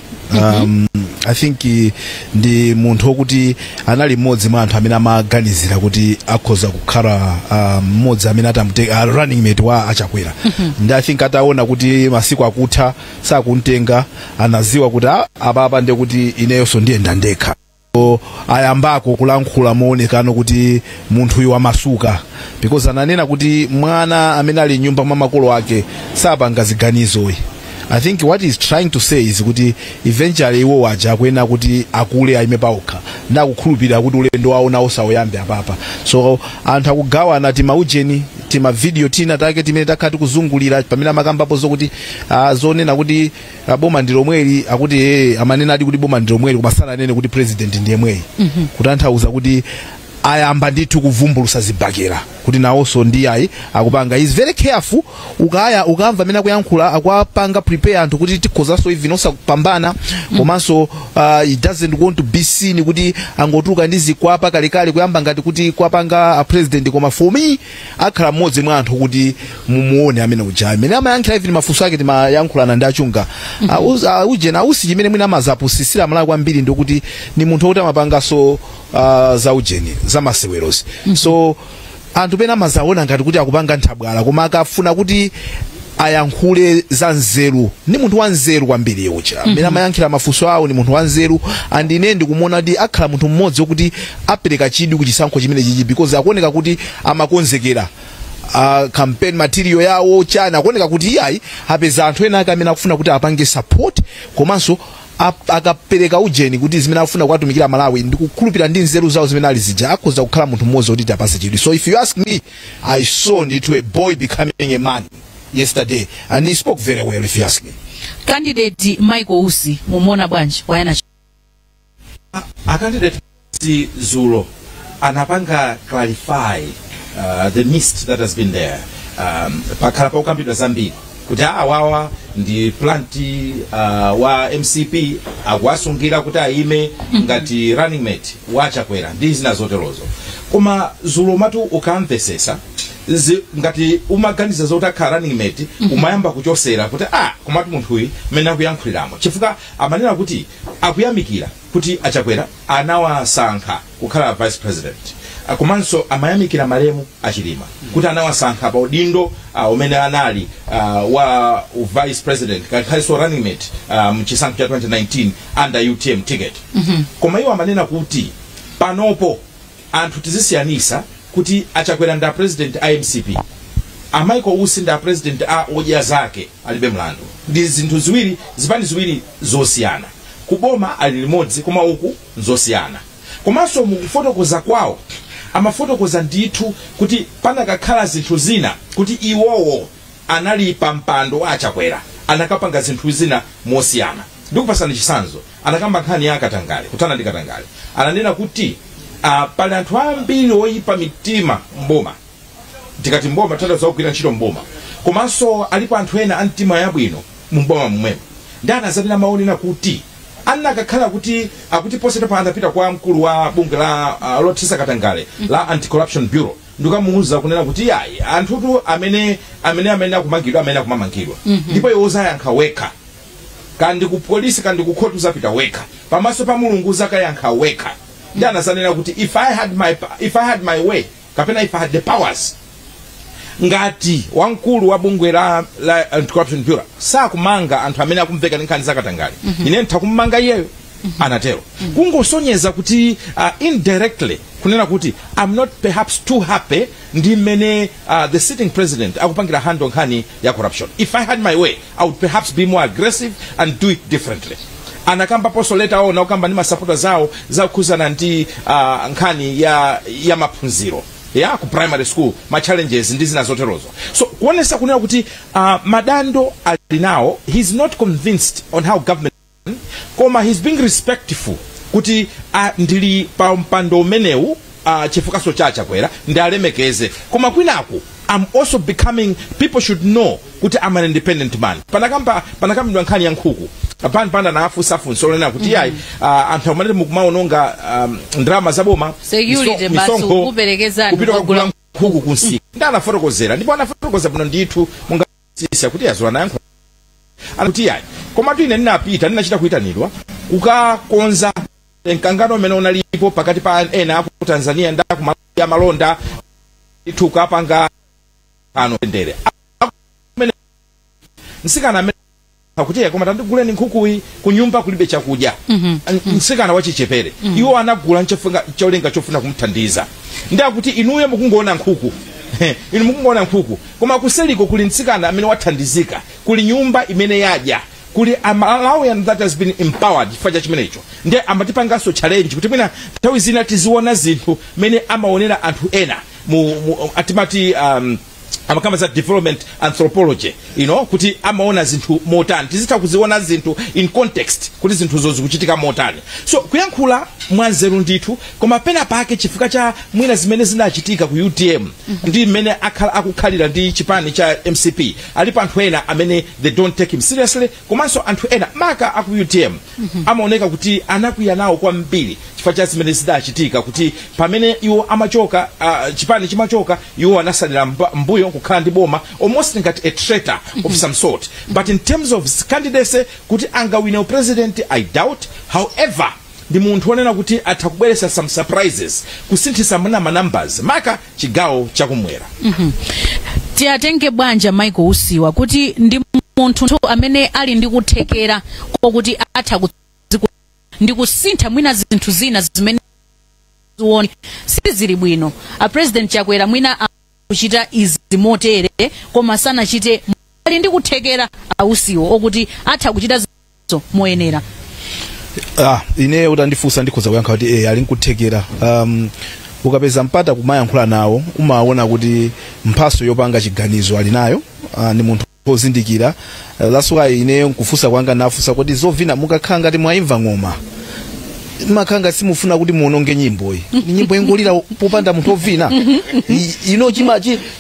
I think ndi munthu wokuti anali mmodzi mwa anthu amene amaganizira kuti akhoza kukhala mmodzi amene atamuteka running mate wa Achakwera. Ndi I think ataona kuti masiku akutha, sakumtenga, anaziwa kuti apapa ndiye kuti ineyonso ndiyenda ndekha. So, ayambako kulankhula moonekano kuti munthuyu wamasuka, because ananena kuti mwana amene ali nyumba mwa makolo ake sapanga ziganizoyi. I think what he's trying to say is kuti eventually iwo waja akuyenera kuti akule, aime paokha, ndakukhulupirira kuti ulendo wawo nawo sauyambe apapa. So anthu akugawana timaujeni, tima video tina take timene takhala tikuzungulira pamene amakambapo zokuti zonena kuti boma ndi lomweli. Akuti amanena adi kuti boma ndi lomweli, koma sananene kuti president ndi yemweyi, kutanthauza kuti ayamba ndithu kuvumbulusa zibakera kuti nawonso ndi ayi akupanga. Is very careful. Ukaya ukamva amene akuyankhula, akuapanga prepare anthu kuti tikhozanso even osapambana. Komanso he doesn't want to be seen kuti angotuluka ndi zikwapa kalekale kuyamba ngati kuti kwapanga a president. Koma for me, akhala mmodzi mwa anthu kuti mumuone amene uja amene amayankhira, even mafunso ake timayankhulana ndi Achunga. Ujena Ausi, chimene mwina amazapusisira Malawi kwambiri ndikuti ni munthu woti amapanganso za ujeni, za masewerozi. So anthu pena amazaona ngati kuti akupanga nthabwala, koma akafuna kuti ayankhule za nzeru, ndi munthu wa nzeru kwambiri uja. Amene amayankhira mafunso awo ni munthu wa nzeru, and ine ndikumuona kuti akhala munthu mmodzi wokuti apereka chidwi ku chisankho chimene chichi, because akuoneka kuti amakonzekera campaign material yawo chana. Akuoneka kuti iyayi, apeza anthu ena ake amene akufuna kuti apange support, komanso akapereka ujeni kuti zimene akufuna kuwatumikira Malawi, ndikukhulupirira ndi nzeru zawo zimene ali zija, akhoza kukhala munthu mmodzi woti apase chidwi. So if you ask me, I saw ndithu a boy becoming a man yesterday, and he spoke very well, if you ask me. Candidate Michael Usi, mumuona bwanji wayana? A candidate zulo anapanga clarify the mist that has been there. Pakhala pakukambidwa zambiri kuti awawa ndi plant wa MCP, akuwasungira kuti ayime ngati running mate wa Chakwera ndi zina zoterozo. Koma zulo matu ukamvesesa ngati umaganiza zoti akhala running mate, umayamba kuchosera kuti komatu munthuyu mmene akuyankhuliramo, chifukwa amanena kuti akuyamikira kuti Achakwera anawasankha kukhala vice president. Komanso amayamikira malemu Achilima kuti anawasankha pa udindo umene anali wa vice president kakhalenso running mate mchisankho cha 2019 under UTM ticket. Koma iwo amanena kuti panopo anthu tizisiyanisa kuti Achakwera ndi a president a MCP, a Michael Usi ndi a president a Odya Zake Alibe Mlandu. Ndi zinthu ziwiri, zipani ziwiri zosiyana. Kuboma ali limodzi, koma uku nzosiyana. Komanso mukufotokoza kwawo amafotokoza ndithu kuti panakakhala zinthu zina, kuti iwowo anali pa mpando wa Achakwera, anakapanga zinthu zina mosiyana. Ndikupasani chitsanzo, anakamba nkhani ya katangale, kuthana ndi katangale. Ananena kuti pali anthu ambiri oyipa mitima mboma. Tikati mboma, tanthauza kugwira ntchito mboma, komanso alipo anthu ena a mtima yabwino mumboma momwemo. Ndi anazanena maonena kuti anakakhala kuti akuti posachedwapa anapita kwa mkulu wa bungwe la lothetsa katangale la Anti-Corruption Bureau, ndikamuwuza kunena kuti ayi, anthutu amene akumangidwa, amene akumamangidwa, ndipo iwo uzayankha wekha, kandi ku polisi kandi ku khoti, uzapita wekha pamaso pa Mulungu, uzakayankha wekha. Ndi anazanena kuti if I had my way, kapena if I had the powers, ngati wamkulu wa bungwe la Anti-Corruption Bureau sakumanga anthu amene akumveka ndi nkhani zakatangale, ine nditha kummanga iyeyo. Anatero kungosonyeza kuti indirectly kunena kuti I'm not perhaps too happy ndi mmene the sitting president akupangira handle nkhani ya corruption. If I had my way, I would perhaps be more aggressive and do it differently. Anakambaponso later on, akukamba ndi masapota zawo zakukhuzana ndi nkhani ya maphunziro ya ku primary school, ma challenges ndi zina zoterozo. So kuonesa kunena kuti madando ali nawo, he's not convinced on how government, koma he's being respectful kuti ndili pa mpando umenewu. Chifukwaso cha Chakwera ndalemekeze, koma kwinaku I'm also becoming, people should know kuti I'm an independent man. Panakambidwa nkhani ya nkhuku apani panda nafusa funso lonena kuti yayi, anthu amanene mukumaononga ndalama zaboma, Security basi misonkho, kuperekezani kupita kugula kugula nkhuku kunsika. Ndi anafotokozera, ndipo anafotokoza bwino ndithu, monga sisa kuti yazo anayankha anakuti yayi, komatu ine ndinapita, ndinachita kuyitanidwa kukakonza mkangano umene unalipo pakati pa ena aku Tanzania ndi aku Malawi, amalonda ndithu, kapanga ano ndere msikana amene akuti, "Koma tandiguleni nkhukuyi, kunyumba kulibe chakudya." Msikana wachichepere, iwo anagula cholinga chofuna kumthandiza. Ndi akuti inuyo mukungoona nkhuku, inu mukungoona nkhuku, koma kuseliko kuli mtsikana amene wathandizika, kuli nyumba imene yadya, kuli a Malawian that has been empowered chifukwa cha chimenecho. Ndiye amatipanganso challenge kuti mwina nthawi zina tiziona zinthu mene amaonera anthu ena mu atimati amakamba za development anthropology kuti amaona zinthu motani, tizitha kuziona zinthu in context kuti zinthuzo zikuchitika motani. So kuyankhula mwanzeru ndithu, koma pena pake chifukwa cha mwina zimene zinachitika ku UTM ndi mmene akhala akukhalira ndi chipani cha MCP, alipo anthu ena amene they don't take him seriously. Komanso anthu ena maka aku UTM amaoneka kuti anakwiya nawo kwambiri chifukwa cha zimene zidachitika, kuti pamene iwo amachoka, chipani chimachoka, iwo anasalira mbuyo kukhala ndi boma, almost ngati a traitor of some sort. But in terms of candidacy, kuti angawine president, I doubt. However, ndi munthu wonena kuti atha kubweretsa some surprises, kusinthisa mna ma numbers, maka chigawo chakumwera. Tiyatenge bwanja Michael Usiwa kuti ndi munthu amene ali ndi kuthekera kokuti atha ndi kusintha mwina zinthu zina zimene zione sizili bwino, a President Chakwera mwina akuchita izi motere koma sanachite, ali ndi kuthekera ausiwo okuti atha kuchita zo moyenera? Ah, ine utandifunsa ndikhoza kuyankha kuti ali nkuthekera. Ukapeza mpata kumayankhula nawo, umaona kuti mphaso yopanga chiganizo ali nayo. Ndi munthu ozindikira. That's why ineyo nkufunsa kwanga nafunsa kuti zovina mukakhala ngati mwayimva ng'oma, makhala ngati simufuna kuti muononge nyimboyi, ni nyimbo ingolira popanda munthu ovina. Ino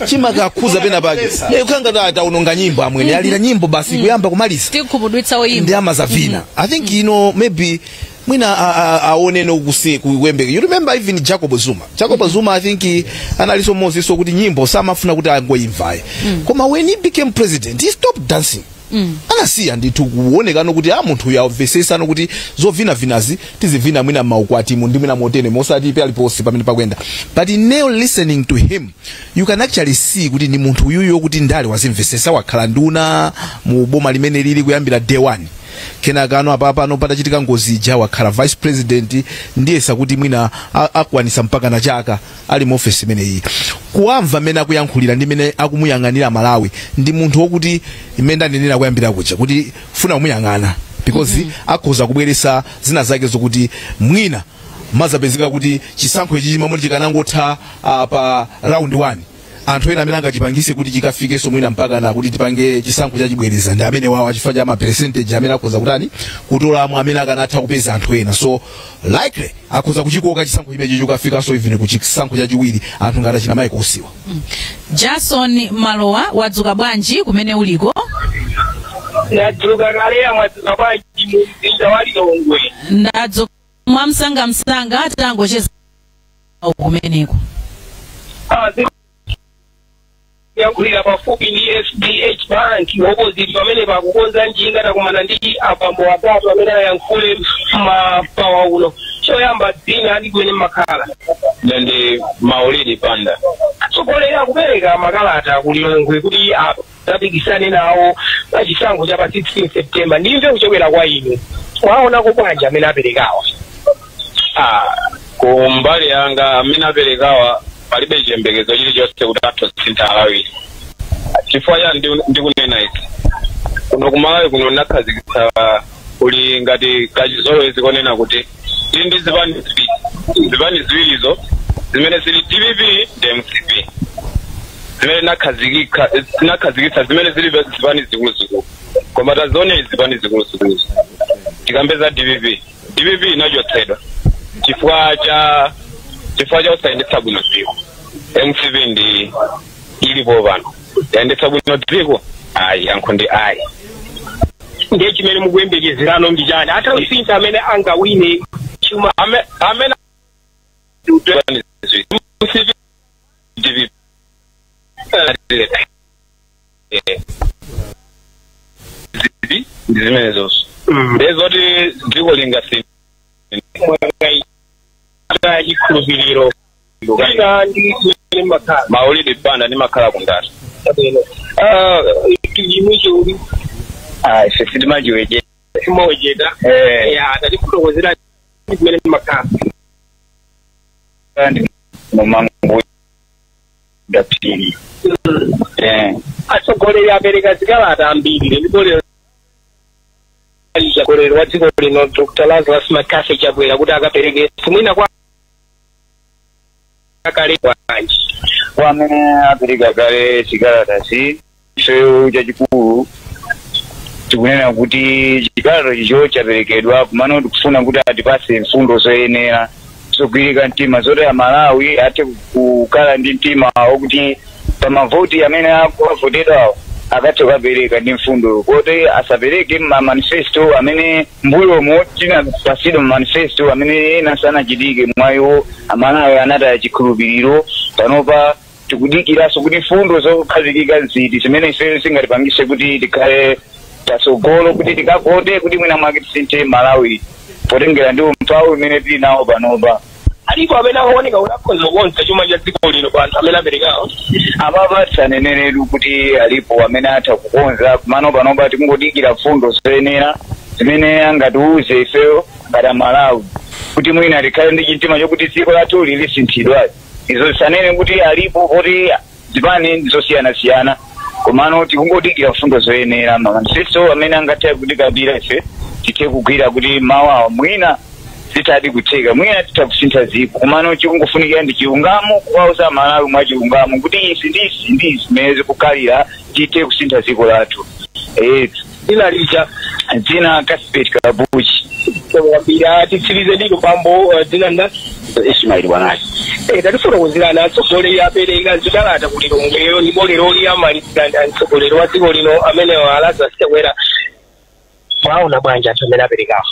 chimakakhuza pena pake. Kukhala ngati ataononga nyimbo, amwene alira nyimbo basi kuyamba kumaliza. Tikhumudwitsa oyimba. Ndi amazavina. I think maybe mwina aone no kuyembeka. You remember even Jacob Zuma? Jacob Zuma, I think analinso mmodzi so kuti nyimbo samafuna kuti angoimvayi, koma when he became president he stopped dancing. Anasiya ndithu kuonekano kuti a munthu uyu amvesesano kuti zovinavinazi tizivina mwina maukwatimu ndi mwina motene, mosati paliponse pamene pakwenda. But now listening to him, you can actually see kuti ndi munthu uyuyo kuti ndale wazimvesesa, wakhala nduna mu boma limene lili kuyambira day one, kenaka ano apapano patachitika ngozi ija wakhala vice president. Ndiyesa kuti mwina akwanisa mpaka na chaka ali mu office imeneyi. Kuwamva mmene akuyankhulira ndi mmene akumuyang'anira Malawi, ndi munthu wokuti imene ndanenera kuyambira kuja kuti funa kumuyang'ana because akhoza kubweresa zina zake zokuti mwina mazapezeka kuti chisankho ichi chimamwe chikanangotha pa round 1, anthu ena amene angachipangise kuti chikafikenso mwina mpaka na kuti tipange chisankho chachibwereza ndi amene wawo, chifukwa cha ma percentage amene akhoza kutani, kutolamo, amene akanatha kupeza anthu ena. So likely akhoza kuchikoka chisankho chimenechi chikafikanso even ku chisankho chachiwiri, anthu ngati achina Michael Usiwa. Jason Malowa, wadzuka bwanji kumene uliko? Ndadzuka kale. Mwadzuka bwanji mu mzinda wa Lilongwe? Ndadzuka. Mwamsangamsanga, tangocheza kumeneko. Yankhulira pafupi ndi FDH Bank opposite, pamene pakukonza njinga. Takumana ndi abambo atatu amene ayankhule mapawa uno. Choyamba, dzina ndi kumene mmakhala? Ine ndi Maulidi Panda. Atsogoleri akupereka makalata ku Lilongwe kuti apikisane nawo pa chisankho cha pa 16 September. Ndimve kuchokera kwa inu, mwaonako bwanji amene aperekawa? Ah, ku mbali yanga, amene aperekawa palibe chiyembekezo chilichonse kuti atha kusintha Malawi. Chifukwa cha ndikunena izi, kuno kumalawi kuno nakhazikitsa kuli ngati kachizolowezi konena kuti tili ndi zipani ziwiri, zipani ziwirizo zimene zili DPP ndi MCP, zimene nakhazikitsa, zimene zili zipani zikuluzikulu. Koma tazione zipani zikuluzikulu, tikambe za DPP, DPP inachotsedwa chifukwa cha Chifukwa cha kusayendetsa bwino dziko. MCP ndi ilipo pano. Yayendetsa bwino dziko? Ayi, yankho ndi ayi. Ndiye chimene mukuyembekezerano ndi chani? Atawusintha amene angawine chuma Amene MCP DPP ndi zimene zonso. Ndezoti dziko lingasinthe. Chikhulupiriro ina ndi zimene makhala. Maulidi banda ndi makhala kundata. Chimicho uli Ah, ife sitimajiweje. Simawejeta. Eh. Ya, tatifotokozera zimene makhala. Ndi mumango dapiri. Atsogoleri apereka zikalata ambiri ndipo lero atsogoleri wa dziko lino Dr. Lazarus McCarthy Chakwera kuti akapereke mwina kwa akale bwanji. Kwa amene apereka kale chikalatachi, ifeyo chachikulu tikunena kuti chikalata chicho chaperekedwa, kumano tikufuna kuti atipase mfundo zoyenera zogwirika mtima zoti Amalawi athe kukhala ndi mtima wokuti pamavoti amene akuvotedwawo akathe kukapereka ndi mfundo, kuti asapereke ma manifesto amene mbuyomo tinapasidwa, ma manifesto amene ena sanachitike mwayiwo. Amalawi anataya chikhulupiriro. Panopa tikudikiranso kuti mfundo zokhazikika nziti zimene ifeyo zingatipangise kuti tikhale patsogolo, kuti tikavote kuti mwina mwake tisinthe Malawi potengera ndi umphawi umene tili nawo panopa. Alipo amene akuoneka kuti akhoza kukonza chuma cha dziko lino pa anthu amene aperekawo? Apapa tisaneneretu kuti alipo amene atha kukonza, kumano panopa tikungodikira mfundo zoyenera zimene angatiuze ifeyo ngati Amalawi kuti mwina tikhale ndi chimtima chokuti dziko lathu lilisinthidwa. Izo tisanene kuti alipo poti zipani zosiyanasiyana, komano tikungodikira mfundo zoyenera, manifesto amene angathe kutikapira ife tithe kugwira kuti mawu awo mwina zitadi kutheka, mwina titha kusintha dziko. Komano chikungofunikira ndi chilungamo, kuwauza Amalawi mwa chilungamo kuti izi ndi izi ndi izi zimene zikukhalira, tithe kusintha dziko lathu. Dzina lija? Dzina Kasipet Kabuchi. Kwambiri. Titsirize ndiko bambo, dzina nda? Ismail Bwanali. Tatifotokozerani, atsogoleri apereka zikalata ku Lilongweyo ndipo lero liyamalizira ndi atsogoleri wa dziko lino amene Lazarus Chakwera. Mwaona bwanji anthu amene aperekawo?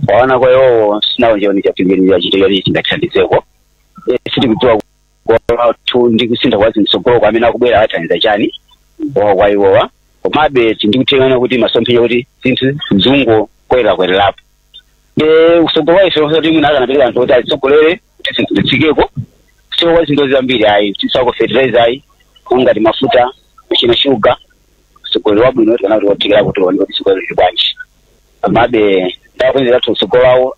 Kwaona kwa iwowo sinaonjeoni chapingenira chito choti chingathandizeko. Sitikudziwa kwathu ndi kusintha kwa zinthu kwa amene akubwera athandiza chani kwa iwowa, komabe tindikuthekana kuti masomphenya kuti zinthu zungokwera kwererapo usogolo wa ife kuti mwina akanapereka anthu kuti atitsogolere kuti zinthu zitsikeko kusiko kwa zinthu zambiri ayi, tisako fertilizer ayi, ngati mafuta kuchina shuga. Usogolero wabwino tikana kuti wothekera kuti tione kuti sogolo lili bwanji. Komabe ndakwenzera kuti usogolo wawo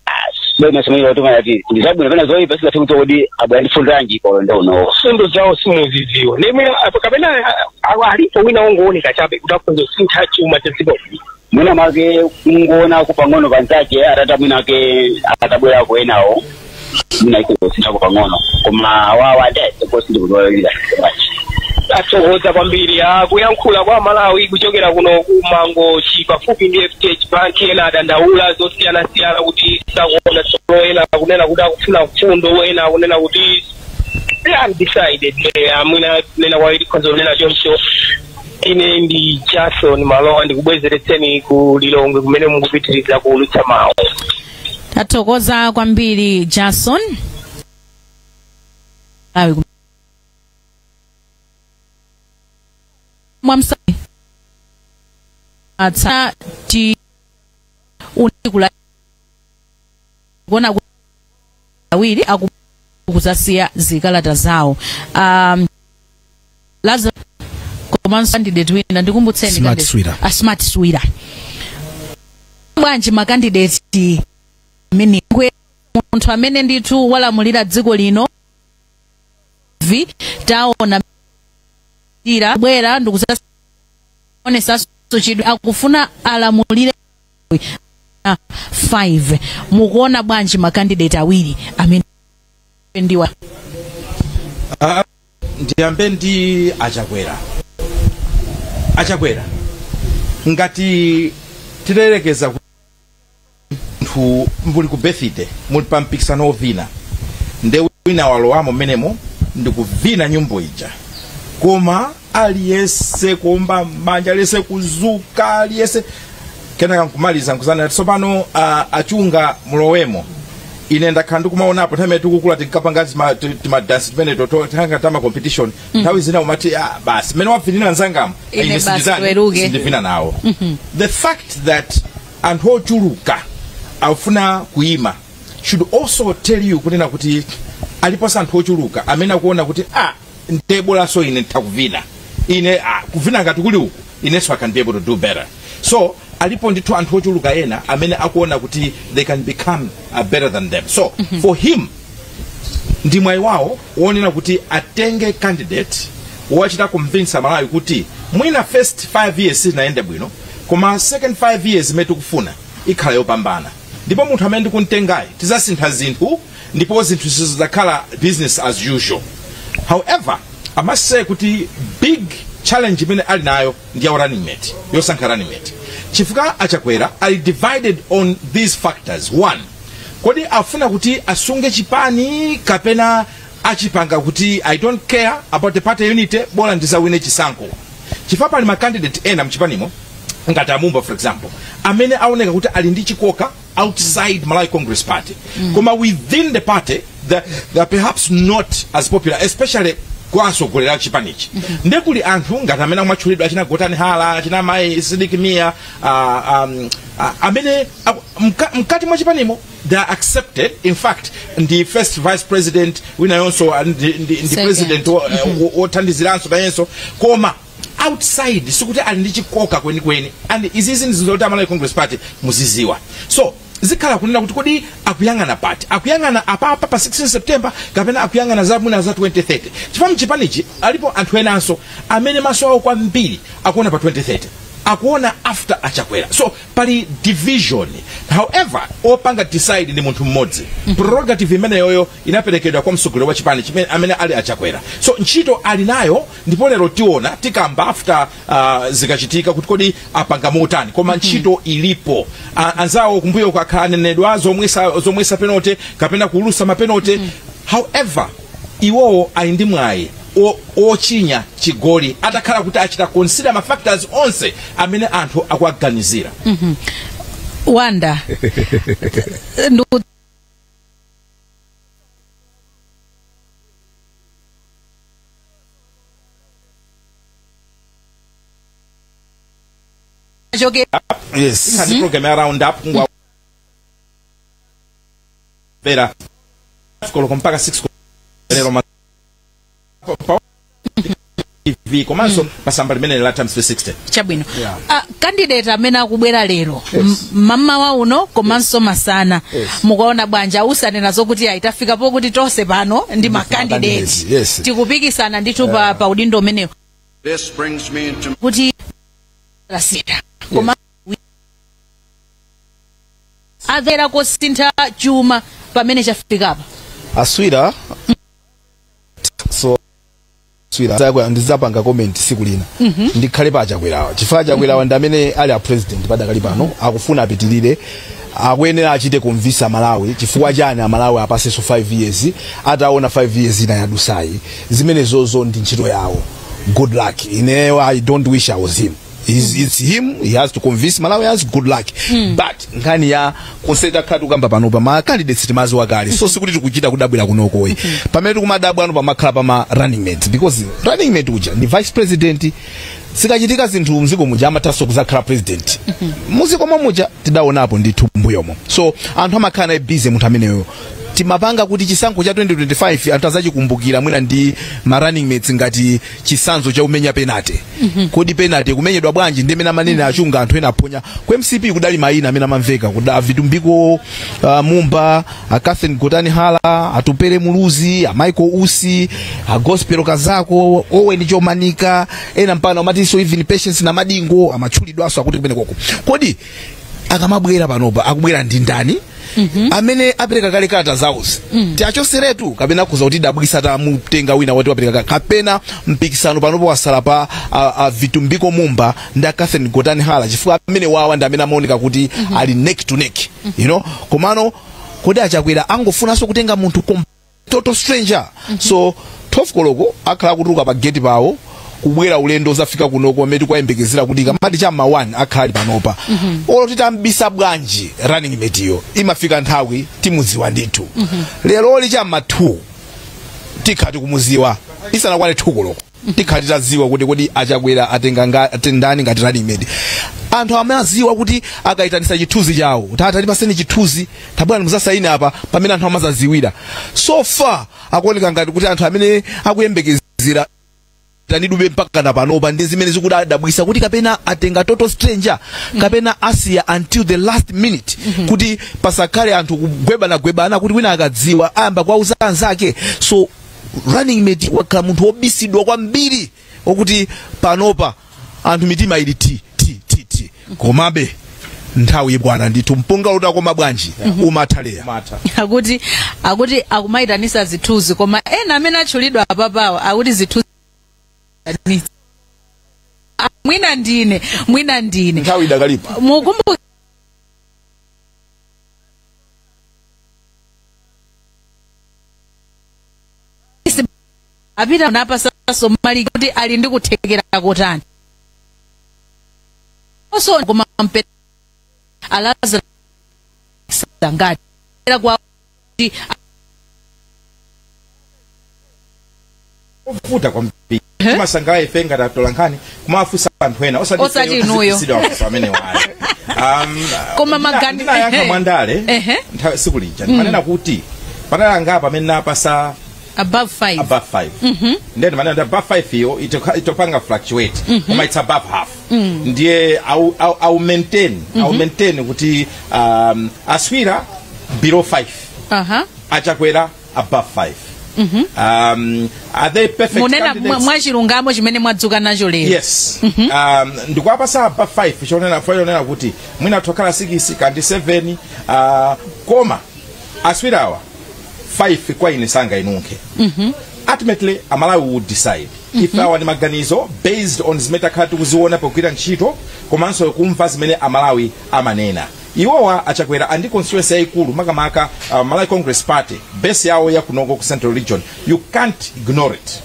ndi zabwino pena zoyipa, singathe kudziwa kuti abwera ndi fundanji pa ulendo unowo. Fundo zawo simuzidziwa nemwina kapena alipo wina wongooneka chabe kuti akhoza kusintha chuma cha dziko? Mwina mwake kungoona pang'ono panzake atata mwina ake atabwerako enawo mwina ike kusinthako pang'ono, koma awawa ndikusinthikuzolinga bwanji. Athokoza kwambiri. Kuyankhula kwa Malawi kuchokera kuno ku Mangochi pafupi ndi FDH Bank. Ena adandaula zosiyanasiyana kuti sakuona tsogolo, ena akunena kuti akufuna mfundo, ena akunena kuti undecided. Amwina nena kwa tikhoza kunena choncho. Ine ndi Jason Malowa, ndikubwezeretseni ku Lilongwe kumene mukupitiriza kuulutsa mawu. Tathokoza kwambiri, Jason. Malawi mwamsa atsa ti unikula kuona awiri akuzasiya zikalata zawo. Lazarus komanso candidate wina, ndikumbutseni. Smart Swira. A Smart Swira. Bwanji ma candidate amene munthu amene ndithu walamulira dziko lino vi taona ira bwera ndikuzaonesanso chidwi akufuna alamulire 5, mukuona bwanji ma candidate awiri amene ndiwa? Ndiyambe ndi Achakwera. Achakwera, ngati titayerekeza munthu muli ku birthday, muli pa mpikisano ovina, Nde wina walowamo mmenemo ndikuvina nyimbo ija, koma aliyese kuomba manja, aliyese kuzuka, aliyese kenaka nkumaliza nkuzana tsopano achunga mulowemo. Ine ndakhala ndikumaonapo nthawi imene tikukula tinkapanga timadansi timene tanga tama competition. Nthawi zina umati, "Ah, basi, mmene wavinira nzangamo, ine ine basi sindizani, tiweruke." Sindivina nawo. The fact that anthu ochuluka afuna kuyima should also tell you kunena kuti aliponso anthu ochuluka amene akuona kuti, ah, ndebolaso ine nditha ine, ah, kuvina ngati kuli uku, inenso I can be able to do better. So alipo ndithu anthu ochuluka ena amene akuona kuti they can become better than them. So for him ndi mwayi wawo wonena kuti atenge candidate wachita convince Amalawi kuti mwina first 5 years sizinayende bwino, koma second 5 years imene tikufuna ikhala yopambana, ndipo munthu amene ndikumtengayi tizasintha zinthu, ndipo zinthu sizidzakhala business as usual. However, I must say kuti big challenge imene ali nayo ndi ya running mate, yosankha running mate, chifukwa Achakwera ali divided on these factors. One, kodi afuna kuti asunge chipani kapena achipanga kuti I don't care about the party unity, bola ndizawine chisankho? Chifukwa pali ma candidate ena mchipanimo ngati Amumba, for example, amene aoneka kuti ali ndi chikoka outside Malawi Congress Party, koma within the party they are perhaps not as popular, especially kwa atsogoleri a chipanichi. Nde kuli anthu ngati amene amatchulidwa, achina Gotani Hala, achina Mayi Sidik Mia, amene mkati mwa chipanimo they are accepted. In fact, ndi first vice president, wina yonso ndi Second. president wothandiziranso nayenso, koma outside sikuti ali ndi chikoka kwenikweni. And izizi ndi zoti Amalawi Congress Party muziziwa. So zikhala kunena kuti kodi akuyang'ana pati? Akuyang'ana apapa pa 16 September kapena akuyang'ana za mwina za 2030? Chifukwa mchipanichi alipo anthu enanso amene maso awo kwambiri akuona pa 2030, akuona after Achakwera. So pali division. However, opanga decide ndi munthu mmodzi. Prerogative imeneyoyo inaperekedwa kwa mtsogoleri wa chipani chimene amene ali Achakwera. So ntchito ali nayo, ndipo lero tiona, tikamba after zikachitika kuti kodi apanga motani. Koma ntchito ilipo. Anzawo kumbuyo kwakhala anenedwa zomwesa penalty kapena kulusa mapenalty. However, iwowo ali ndi mwayi ochinya chigoli atakhala kuti achita consider ma factors onse amene anthu akuaganizira. Wanda ndu choke. Yes. Ikhani program ya round up ngwa vera koloko mpaka 6 lero pa TV komanso pasamba limene la Times 360. Chabwino. Yeah. Candidate amene akubwera lero mammawa uno komanso masana, mukaona bwanja usanena zokuti aitafikapo kuti tonse pano ndi ma candidate candidates, yes. tikupikisana ndithu pa udindo umenewo This brings me into kuti lasita koma adhera kusintha chuma pamene chafikapa. Aswira, so aswira zakwe ndizapanga comment siku lina. Ndikhale pa Achakwerawa, chifukwa Achakwerawa ndi amene ali a president padakali pano, akufuna apitirire, akuyenera achite convince Amalawi chifukwa chani Amalawi apasenso 5 years, ataona 5 years ina yadusayi. Zimenezozo ndi ntchito yawo. Good luck. Ineyo I don't wish I was him. It's him, he has to convince Malawians. Good luck. But nkhani ya konseta khatu kukamba panopa, ma candidates timaziwa kale, so sikuti tikuchita kudabwira kunokoyi. Pamene tikumadabwa ano pamakhala pama running mate, because running mate uja ndi vice president. Sikachitika zinthu mziko muja, amathanso kuzakhala president muziko muja, tidaonapo ndithu mbuyomo. So anthu amakhala naye busy munthu ameneyo. Timapanga kuti chisankho cha 2025 anthu azachikumbukira mwina ndi ma running mates ngati chisanzo cha umenya penalty. Kodi penalty kumenyedwa bwanji? Ndi amene amanene achunga anthu ena aponya ku MCP. Kudali mayina amene amamveka kuda Vitumbiko Mumba, a Catherine Gotani Hala, Atupere Muluzi, a Michael Usi, a Gospel Kazako, Owen Chomanika, ena mpano amatinso even Patience na Madingo amatchulidwanso akuti kumene koko. Kodi akamabwera panopa akubwera ndi ndani? Amene apereka kale kalata zawozi tiachoseretu kapena kuza kuti dabwisa tamutenga wina wati wapereka kale, kapena mpikisano panopo wasala pa a Vitumbiko Mumba ndi a Catherine Gotani Hala, chifukwa amene wawa ndi amene amaoneka kuti ali neck to neck. Komano kodi Achakwera angofunanso kutenga munthu Total stranger. So 12 koloko akhala kutuluka pa gate pawo, kubwera ulendo zafika kunoko amene tikuyembekezera kuti kamati chamma 1 akhala ali panopa. Olo titambisa bwanji running mate yo, imafika nthawi timuziwa ndithu. Lero chamma 2 tikhati kumuziwa, isanakwane 2 koloko tikhati taziwa kuti kodi achakwera atenga atendani ngati running mate. Anthu amaziwa kuti akaitanisa chithunzi chawo, tata tipaseni chithunzi, tabwera muzasaini apa, pamene anthu amazaziwira. So far akuoneka ngati kuti anthu amene akuyembekezera tanidube mpaka na panopa ndi zimene zikudabwisa kuti kapena atenga total stranger, kapena asiya until the last minute, kuti pasakhale anthu kugwebana gwebana kuti wina akadziwa ayamba kuwauza anzake. So running mate wakhala munthu wobisidwa kwambiri, okuti panopa anthu mitima ili ti ti ti ti. Komabe nthawi ibwana ndithu, mpunga utakoma bwanji umathaleya. Akuti akumayitanisa zithunzi, koma ena amene atchulidwa apapawa akuti zithunzi mwina ndine mwina ndine. Nthawi idakalipa. Mukumbuke apita napasaso mali kuti ali ndi kuthekera kotani. Oso koma mpe alaza ngati kwa kuti ovuta kwambiri timasangala ife ngati atolankhani kumafunsa anthu ena, Osati inuyo. Amene wayo Koma ndinayankha mwandale nthawi siku lija ndimanena kuti panali angapo amene napasa above 5, above 5. Then manena above 5 iyo itopanga fluctuate, koma it's above half. Ndiye au maintain, au maintain kuti aswira below 5, achakwera above 5. Are they perfect munena candidates? Mwachilungamo chimene mwadzuka nacho lero. Yes. Ndikuwapasa above 5 chonena chonena kuti mwina tokhala 6 kandi 7, koma aswirawa 5 kwa ine sanga inunkhe. Ultimately Amalawi would decide. Ife awa ndi maganizo based on zimene takhala tikuziona pogwira ntchito komanso kumva zimene Amalawi amanena. Iwowa achakwera andi constituency yayikulu, makamaka Malawi Congress Party base yawo ya kunoko ku Central Region. You can't ignore it.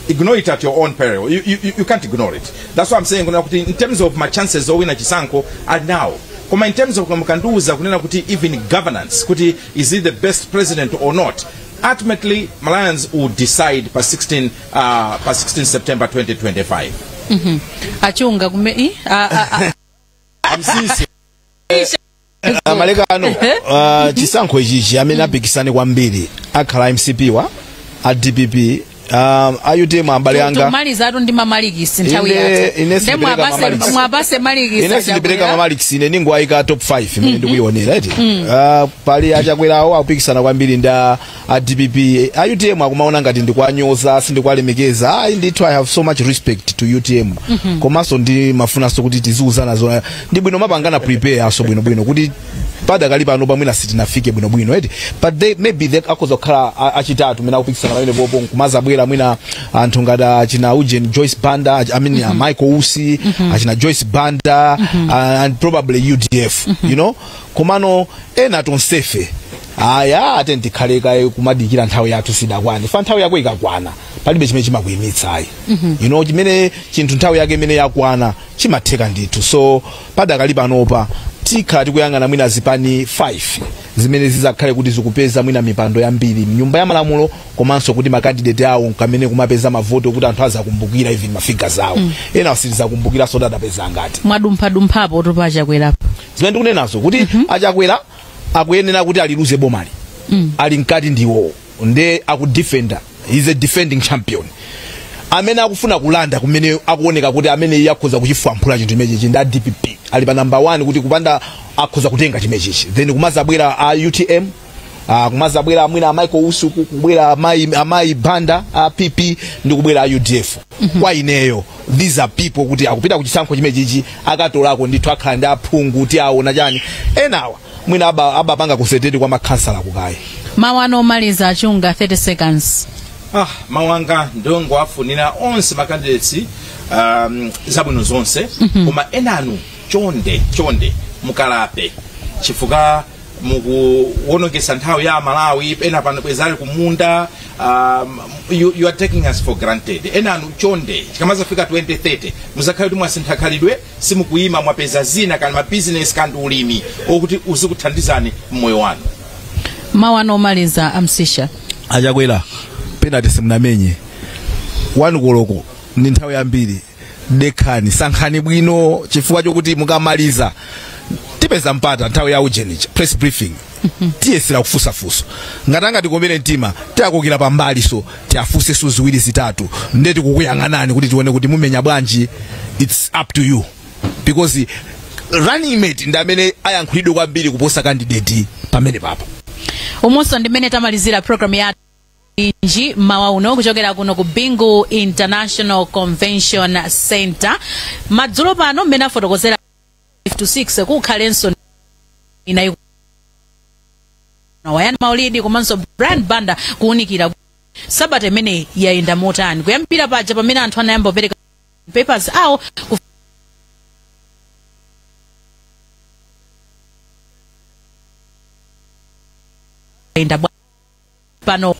Ignore it at your own peril. You can't ignore it. That's what I'm saying, kunena kuti in terms of my chances owina chisankho are now, koma in terms of mukandiuza kunena kuti even governance, kuti is he the best president or not, ultimately Malawians will decide pa 16 pa 16 September 2025. Achunga kume i Amsisi. Malekano, chisankho ichichi amene apikisane kwambiri akhala MCP wa a DPP, a UTM abale anga. Tumalizatu ndi mamalikisi nthawi yathu. Ine Nde sindipereka mamalikisi. Mwapase malikisi. Ine sindipereka Achakwera. mamalikisi, ine ningoayika top 5 imene ndikuyionera eti. Pali achakwerawo akupikisana kwambiri ndi a DPP. A UTM akumaona ngati ndikwanyoza, sindikwalemekeza. Ayi ndithu, I have so much respect to UTM, komanso ndi mafunanso kuti tiziuzana zona ndi bwino, mapangana prepare aso bwinobwino kuti padakali pano pamwina sitinafike bwinobwino eti, but they maybe they akhoza kukhala achitatu mene akupikisana pamene popo, nkumazabwera mwina anthu ngati achina Eugen Joyce Banda, I mean, Michael Usi, achina Joyce Banda, and probably UDF, komano ena tonsefe aya ate ndikhale kaye kumadikira nthawi yathu sidakwane. Fa nthawi yako ikakwana palibe chimene chimakuyimitsa ayi. Chimene chinthu nthawi yake imene yakwana chimatheka ndithu. So padakali panopa tikhala tikuyang'ana mwina zipani 5 zimene zizakhale kuti zikupeza mwina mipando yambiri mnyumba ya malamulo, komanso kuti ma candidate awo kamene kumapeza mavoto kuti anthu azakumbukira even ma figures awo. Ena sitizakumbukira so adapeza ngati. Mwadumphadumphapo tupa achakwerapo. Zimene ndikunenazo kuti achakwera akuyenera kuti aliluze bomali, ali mkati ndiwo nde akudefenda, he's a defending champion. Amene akufuna kulanda kumene akuoneka kuti amene iye akhoza kuchifwamphula chinthu chimenechi ndi a DPP, ali pa number 1 kuti kupanda akhoza kutenga chimenechichi. Then kumazabwera a UTM, kumazabwera amwina a Michael Usi, kubwera amayi Banda a PP ndi kubwera a UDF. Kwa ineyo these are people kuti akupita kuchisankho chimenechichi akatolako ndithu, akhala ndi aphungu kuti aona chani. Enawa mwina abapanga kuseteti kwa makhansala kukayi. Mawu ano omaliza, achunga, 30 seconds. Mawu anga ndongoafunira onse ma candidates zabwino zonse, koma enanu chonde chonde mukalape chifukwa Mukuwonongesa nthawi ya Malawi. Ena pano bwezali kumunda. You are taking us for granted. Ena anu, chonde, chikamazafika 2030 muzakhale kuti mwasintha khalidwe, simukuyima, mwapeza zina, kani mabizinesi, kandi ulimi okuti uzikuthandizani mmoyo wanu. Mawu ano omaliza, Amsisha. Achakwera, penalty simunamenye. 1 koloko ndi nthawi yambiri. Dekhani, sankhani bwino, chifukwa chokuti mukamaliza tipeza mpata nthawi ya ujenicha press briefing, tiyesera kufusafusa. Ngati angatikomere mtima, tiyakokera pambali, so tiafunseso ziwiri zitatu. Ndeti kukuyang'anani kuti tione kuti mumenya bwanji. It's up to you, because running mate ndi amene ayankhulidwe kwambiri kuposa candidate pamene papa. Umunso ndimene tamalizira program ya inji mawa uno kuchokera kuno ku Bingu International Convention Center. Madzulo pano, mmene afotokozera, 5 to 6 kukhalenso ina Wayani Maulidi komanso Brian Banda kuwunikira sabata imene yayenda motani, kuyambira paja pamene anthu anayamba kupereka papers awo ku yayenda pano.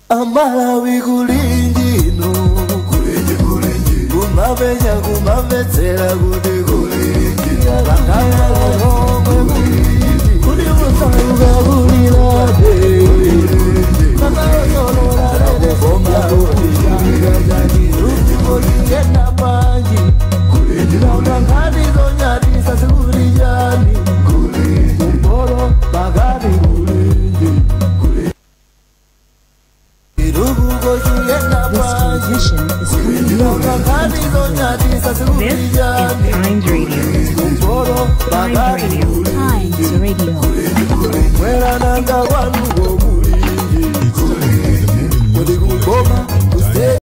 Amalawi, kulinjino kulinji kulinji, kumapenya kumamvetsera kuti kulinji vakayalomwe kulinji kuti musauka kulilade koma kuti panji nkhani zonyadisa zikulijani kumpolo pakati kulinji. This transmission is coming from. This is